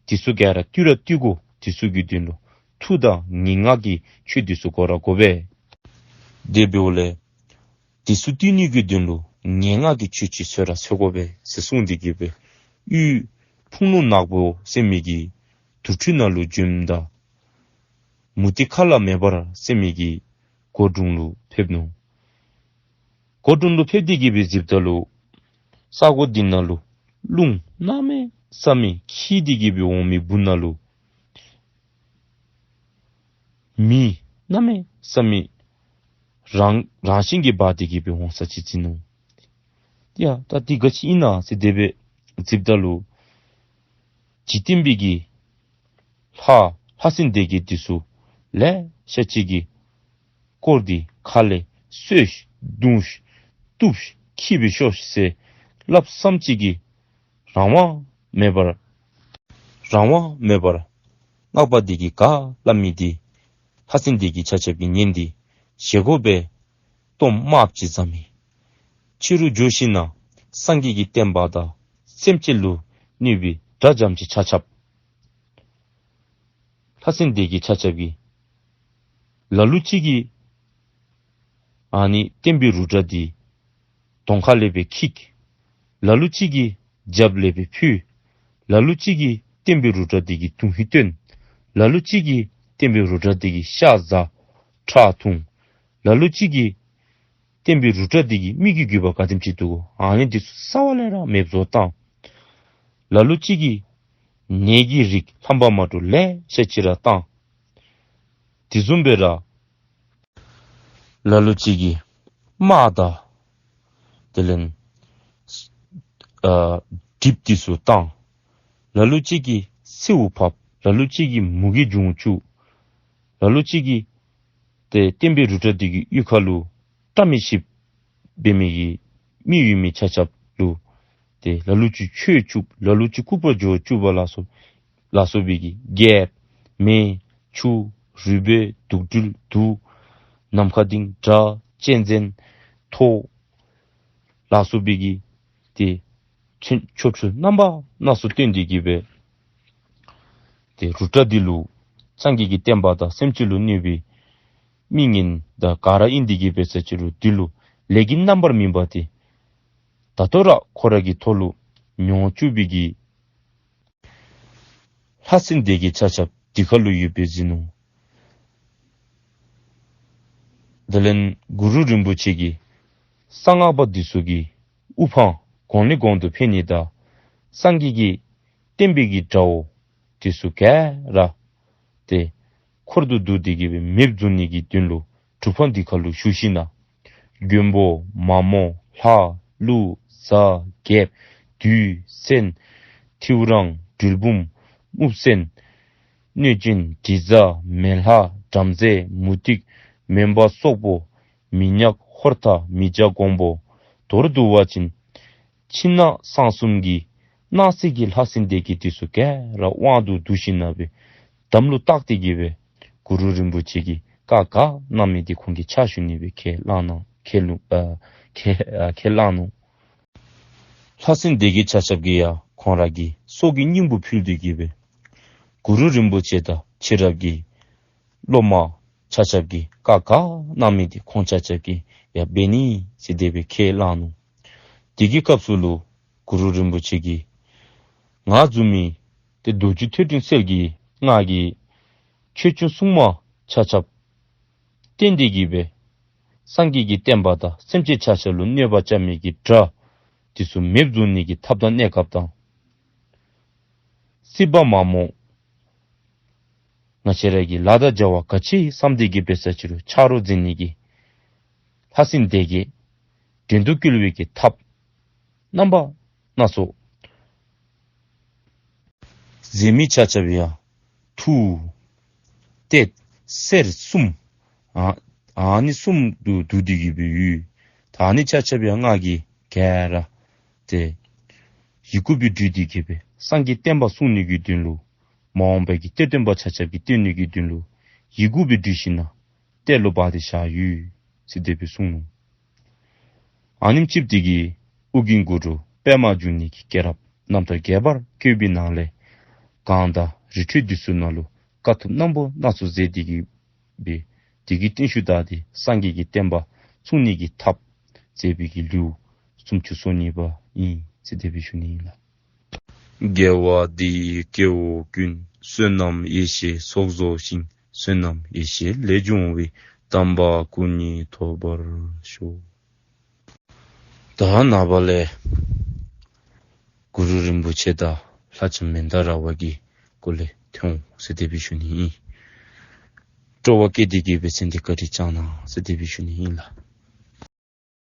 དེ་ཚུ་ག་ར་བཏུལ་ར་བཏུལ་དགོ། དེ་ཚུ་གི་དོན་ལུ་མཐུ་དང་ངན་སྔགས་ཀྱི་ཆོས་དེ་ཚུ་དགོ་ར་དགོ་པས། དེ་འབདཝ་ལས་དེ་ཚུ་བཏུལ་ནི་གི་དོན་ལུ་ངན་སྔགས་ཀྱི་ཆོས་ཅིག་འཚོལ་ར་འཚོལ་དགོ་པས་ཟེར་གསུངས་ཏེ་གི་སྦེ་ཡུལ་ཕུང་ལུང་ནག་པོ་ཟེར་མི་གི་དུར་ཁྲོད་ནང་ལུ་འཛོམས་ད་མུ་སྟེགས་ཁ་ལ་མེ་འབར་ཟེར་མི་གི་སྒོ་དྲུང་ལུ་ཕེབས་ནུག། སྒོ་དྲུང་ལུ་ཕེབས་ཏེ་གི་སྦེ་གཟིགསཔ་ད་ལུ་ས་སྒོ་འདི་ནང་ལུ་རླུང་གནམ་མེད་ས་མེད་འཁྱིལ་ཏེ་གི་སྦེ་འོང་མི་སྦུག་ན་ལུ་མེ་གནམ་མེད་ས་མེད་རང་རང་བཞིན་གྱིས་འབར་ཏེ་གི་སྦེ་འོང་ས་ཅིག་མཐོང་ནུག། ཡ་ད་འདི་ག་ཅི་ཨིན་ན་ཟེར་དེ་སྦེ་གཟིགསཔ་ད་ལུ་འཇིག་རྟེན་པའི་གི་ལྷ་ལྷ་སྲིན་སྡེ་བརྒྱད་འདི་ཚུ་ལེ་ཤ་ཅིག་གིས་བསྐོར་ཏེ་ཁ་ལས་གསོད་བརྡུང་བཏུབ་འཁྱིད་སྦེ་ཤོག་ཟེར་སླབ་ཙམ་ཅིག་གིས་རང་དབང་མེད་པར་རང་དབང་མེད་པར་སྔགས་པ་འདི་གིས་ག་སླབ་མི་འདི་ལྷ་སྲིན་སྡེ་བརྒྱད་ཆ་ཁྱབ་ཀྱིས་ཉན་ཏེ་བཞེས་སྒོ་སྦེ་གཏོརམ་དམརཔོ་ཅིག་བཟའ་མི་ཕྱི་རུ་འགྱོ་ཞིན་ན་སངས་རྒྱས་ཀྱི་བསྟན་པ་དང་སེམས་ཅན་ལུ་གནོད་པའི་དགྲ་འཇམ་ཅིག་ཆ་ཁྱབ། ལྷ་སྲིན་སྡེ་བརྒྱད་ཆ་ཁྱབ་ཀྱིས་ལ་ལུ་ཅིག་གིས་ཨ་ནི་བསྟན་པའི་རུ་ཏྲ་འདི་གདོང་ཁ་ལས་སྦེ་འཁྱིད། ལ་ལུ་ཅིག་གིས་རྒྱབ་ལས་སྦེ་འཕུལ། ལ་ལུ་ཅིག་གིས་བསྟན་པའི་རུ་ཏྲ་འདི་གི་དོན་ཧིང་སྟོན། ལ་ལུ་ཅིག་གིས་བསྟན་པའི་རུ་ཏྲ་འདི་གི་ཤ་བཟའ་ཁྲག་འཐུང་། ལ་ལུ་ཅིག་གིས་བསྟན་པའི་རུ་ཏྲ་འདི་གི་མི་གི་རྒྱུད་པ་ག་དེམ་ཅིག་འདུག་གོ་ཨ་ནི་འདི་ཚུ་རྩ་བ་ལས་ར་མེདཔ་བཟོ་བཏང་། ལ་ལུ་ཅིག་གིས་ནད་ཀྱི་རིགས་ལྷམ་པ་མ་འདྲཝ་ལེ་ཤ་ཅིག་ར་བཏང་། དེ་བཟུམ་སྦེ་ར་ལ་ལུ་ཅིག་གིས་དམག་དང་དེ་ལས་ཨ་གྲིབ་འདི་ཚུ་བཏང་། ལ་ལུ་ཅིག་གིས་སེརཝ་ཕབ། ལ་ལུ་ཅིག་གིས་མུ་གེ་འབྱུང་བཅུག། ལ་ལུ་ཅིག་གིས་ཏེ་བསྟན་པའི་རུ་ཏྲ་འདི་གི་གཡུས་ཁ་ལུ་བཀྲ་མི་ཤིསཔ་འབད་མི་གི་མི་ཡོད་མི་ཆ་ཁྱབ་ལུ་ཏེ་ལ་ལུ་ཅིག་ཆོས་བཅུག། ལ་ལུ་ཅིག་ལྐུགས་པར་འགྱོ་བཅུག་པ་ལ་སོགས་ལ་སོགས་པའི་གི་རྒྱལཔོ་མེ་ཆུ་རུས་སྦལ་དུག་སྦྲུལ་དུག་ནམ་མཁའ་ལྡིང་དགྲ་གཅན་གཟན་ཐོག་ལ་སོགས་པའི་གི་ཏེ་ཆོ་ཆོ་འཕྲུལ་རྣམ་པ་སྣ་ཚོགས་སྟོན་ཏེ་གི་སྦེ་ཏེ་རུ་ཏྲ་འདི་ལུ་སངས་རྒྱས་ཀྱི་བསྟན་པ་དང་སེམས་ཅན་ལུ་གནོད་པའི་མི་ངན་དང་ག་ར་ཨིན་ཏེ་གི་སྦེ་ཟེར་ཅི་རུང་འདི་ལུ་ལས་ཀྱི་རྣམ་པར་སྨིན་པ་འདི་ད་ལྟོ་ར་ཁོ་ར་གི་ཐོག་ལུ་མྱོང་བཅུག་པའི་གི་ལྷ་སྲིན་སྡེ་བརྒྱད་ཆ་ཁྱབ་འདི་ཁ་ལུ་ཡོདཔ་སྦེ་གཟིགས་ནུག། དེ་ལས་གུ་རུ་རིན་པོ་ཆེ་གིས་གསང་སྔགས་པ་འདི་ཚུ་གི་དབུ་འཕང་གོང་ལས་གོང་དུ་འཕེལ་ནི་དང་སངས་རྒྱས་ཀྱི་བསྟན་པའི་གི་དགྲ་བོ་འདི་ཚུ་ག་ར་ཏེ་འཁོར་དུ་བསྡུ་སྟེ་གི་སྦེ་མེདཔ་བཟོ་ནི་གི་དོན་ལུ་གྲུབ་པ་འདི་ཁ་ལུ་ཞུགས་ཞིན་ན་མགོན་པོ་མ་མོ་ལྷ་ཀླུ་གཟའ་རྒྱལཔོ་བདུད་བཙན་ཐེའུ་རང་གྲུལ་བུམ་རྨུགས་སེམས་གནོད་སྦྱིན་དྲི་ཟ་མེ་ལྷ་བྲམ་ཟེ་མུ་སྟེགས་མུན་པ་སོག་པོ་མི་ཉག་ཧོར་ཐ་མི་བྱ་འགོང་པོ་མདོར་བསྡུ་བ་ཅིན་ཕྱི་ནང་གསང་གསུམ་གྱི་སྣང་སྲིད་ཀྱི་ལྷ་སྲིན་སྡེ་བརྒྱད་འདི་ཚུ་ག་ར་དབང་དུ་བསྡུ་ཞིན་ན་སྦེ་དམ་ལུ་བཏགས་ཏེ་གི་སྦེ་གུ་རུ་རིན་པོ་ཆེ་གིས་བཀའ་ག་གནང་མི་འདི་ཁོང་གིས་ཕྱག་ཞུ་ནི་སྦེ་ཁས་བླངས་ནུག། ཁས་བླངས་ཨ་ཁས་ཨ་ཁས་བླངས་ནུག། ལྷ་སྲིན་སྡེ་བརྒྱད་ཆ་ཁྱབ་ཀྱིས་ཡང་ཁོང་ར་གི་སྲོག་གི་སྙིང་པོ་ཕུལ་ཏེ་གི་སྦེ་གུ་རུ་རིན་པོ་ཆེ་དང་ཕྱི་རབས་ཀྱི་སློབ་མ་ཆ་ཁྱབ་ཀྱིས་བཀའ་ག་གནང་མི་འདི་ཁོང་ཆ་ཁྱབ་ཀྱིས་ཡང་འབད་ནི་ཟེར་དེ་སྦེ་ཁས་བླངས་ནུག། དེ་གི་སྐབས་སུ་ལུ་ གུ་རུ་རིན་པོ་ཆེ་གིས་ང་བཟུམ་མའི་ཏེ་རྡོ་རྗེ་ཐོད་ཕྲེང་རྩལ་གྱི་སྔགས་ཀྱི་ཆོས་སྐྱོང་སྲུང་མ་ཆ་ཁྱབ་བསྟེན་ཏེ་གི་སྦེ་སངས་རྒྱས་ཀྱི་བསྟན་པ་དང་སེམས་ཅན་ཆ་ཁྱབ་ལུ་གནོད་པ་རྐྱབ་མི་གི་དགྲ་འདི་ཚུ་མེདཔ་བཟོ་ནི་གི་ཐབས་དང་གནས་སྐབས་དང་། སྲིད་པ་མ་རྨོངས་ང་བཅས་ར་གིས་ལཱ་དང་བྱ་བ་ག་ཅི་བསམ་སྟེ་གི་འབད་ས་ཅི་རུང་ཆ་རོགས་མཛད་ནི་གི་ལྷ་སྲིན་སྡེ་བརྒྱད་འགྲན་བསྡུར་བསྐུལ་བའི་གི་ཐབས་རྣམ་པ་སྣ་ཚོགས་མཛད་མི་ཆ་ཁྱབ་ཡང་ཐུགས་གཏད་སེར་གསུམ་ཨ་ཨ་ནི་གསུམ་དུ་བསྡུ་སྟེ་གི་སྦེ་ཡོད། ད་ཨ་ནི་ཆ་ཁྱབ་ཡང་ང་གིས་ག་ར་ཏེ་ཡི་གུ་སྦེ་བྲིས་ཏེ་གི་སྦེ་སངས་རྒྱས་བསྟན་པ་སྲུང་ནི་གི་དོན་ལུ་མ་འོངས་པའི་གི་གཏེར་སྟོན་པ་ཆ་ཁྱབ་ཀྱིས་བསྟེན་ནི་གི་དོན་ལུ་ཡི་གུ་སྦེ་བྲིས་ཞིནམ་ལས་གཏེར་ལུ་སྦ་སྟེ་བཞག་ཡོད་ཟེར་དེ་སྦེ་གསུངས་ནུག། ཨ་ནེམ་ཅིག་འདི་གིས་ཨོ་རྒྱན་གུ་རུ་པདྨ་འབྱུང་གནས་ཀྱི་སྐྱེས་རབས་རྣམ་ཐར་རྒྱས་པར་བཀོད་པའི་ནང་ལས་གངས་དང་རི་ཁྲོད་འདི་ཚུ་ནང་ལུ་དཀའ་ཐུབ་རྣམ་པ་སྣ་ཚོགས་མཛད་དེ་གི་སྦེ་དེ་གི་རྟིང་ཤུལ་ད་ཏེ་སངས་རྒྱས་ཀྱི་བསྟན་པ་སྲུང་ནི་གི་ཐབས་མཛད་པའི་གི་ལེའུ་སུམ་ཅུ་སོ་གཉིས་པ་ཨིན་ཟེར་དེ་སྦེ་ཞུ་ནི་ཨིན་ལགས། དགེ་བ་འདི་ཡིས་སྐྱེ་བོ་ཀུན། བསོད་ནམས་ཡེ་ཤེས་ཚོགས་རྫོགས་ཤིང་། བསོད་ནམས་ཡེ་ཤེས་ལས་བྱུང་བའི། དམ་པ་སྐུ་གཉིས་ཐོབ་པར་ཤོག། ད་ནངས་པ་ལས་གུ་རུ་རིན་པོ་ཆེ་དང་ལྷ་ལྕམ་མནྡ་ར་བ་གི་སྐོར་ལས་ཐོན་འོང་ཟེར་དེ་སྦེ་ཞུ་ནི་ཨིན། སྤྲོ་བ་བསྐྱེད་དེ་གི་སྦེ་ཚེ་འདི་བཀའ་དྲིན་བསྐྱང་གནང་ཟེར་དེ་སྦེ་ཞུ་ནི་ཨིན་ལགས།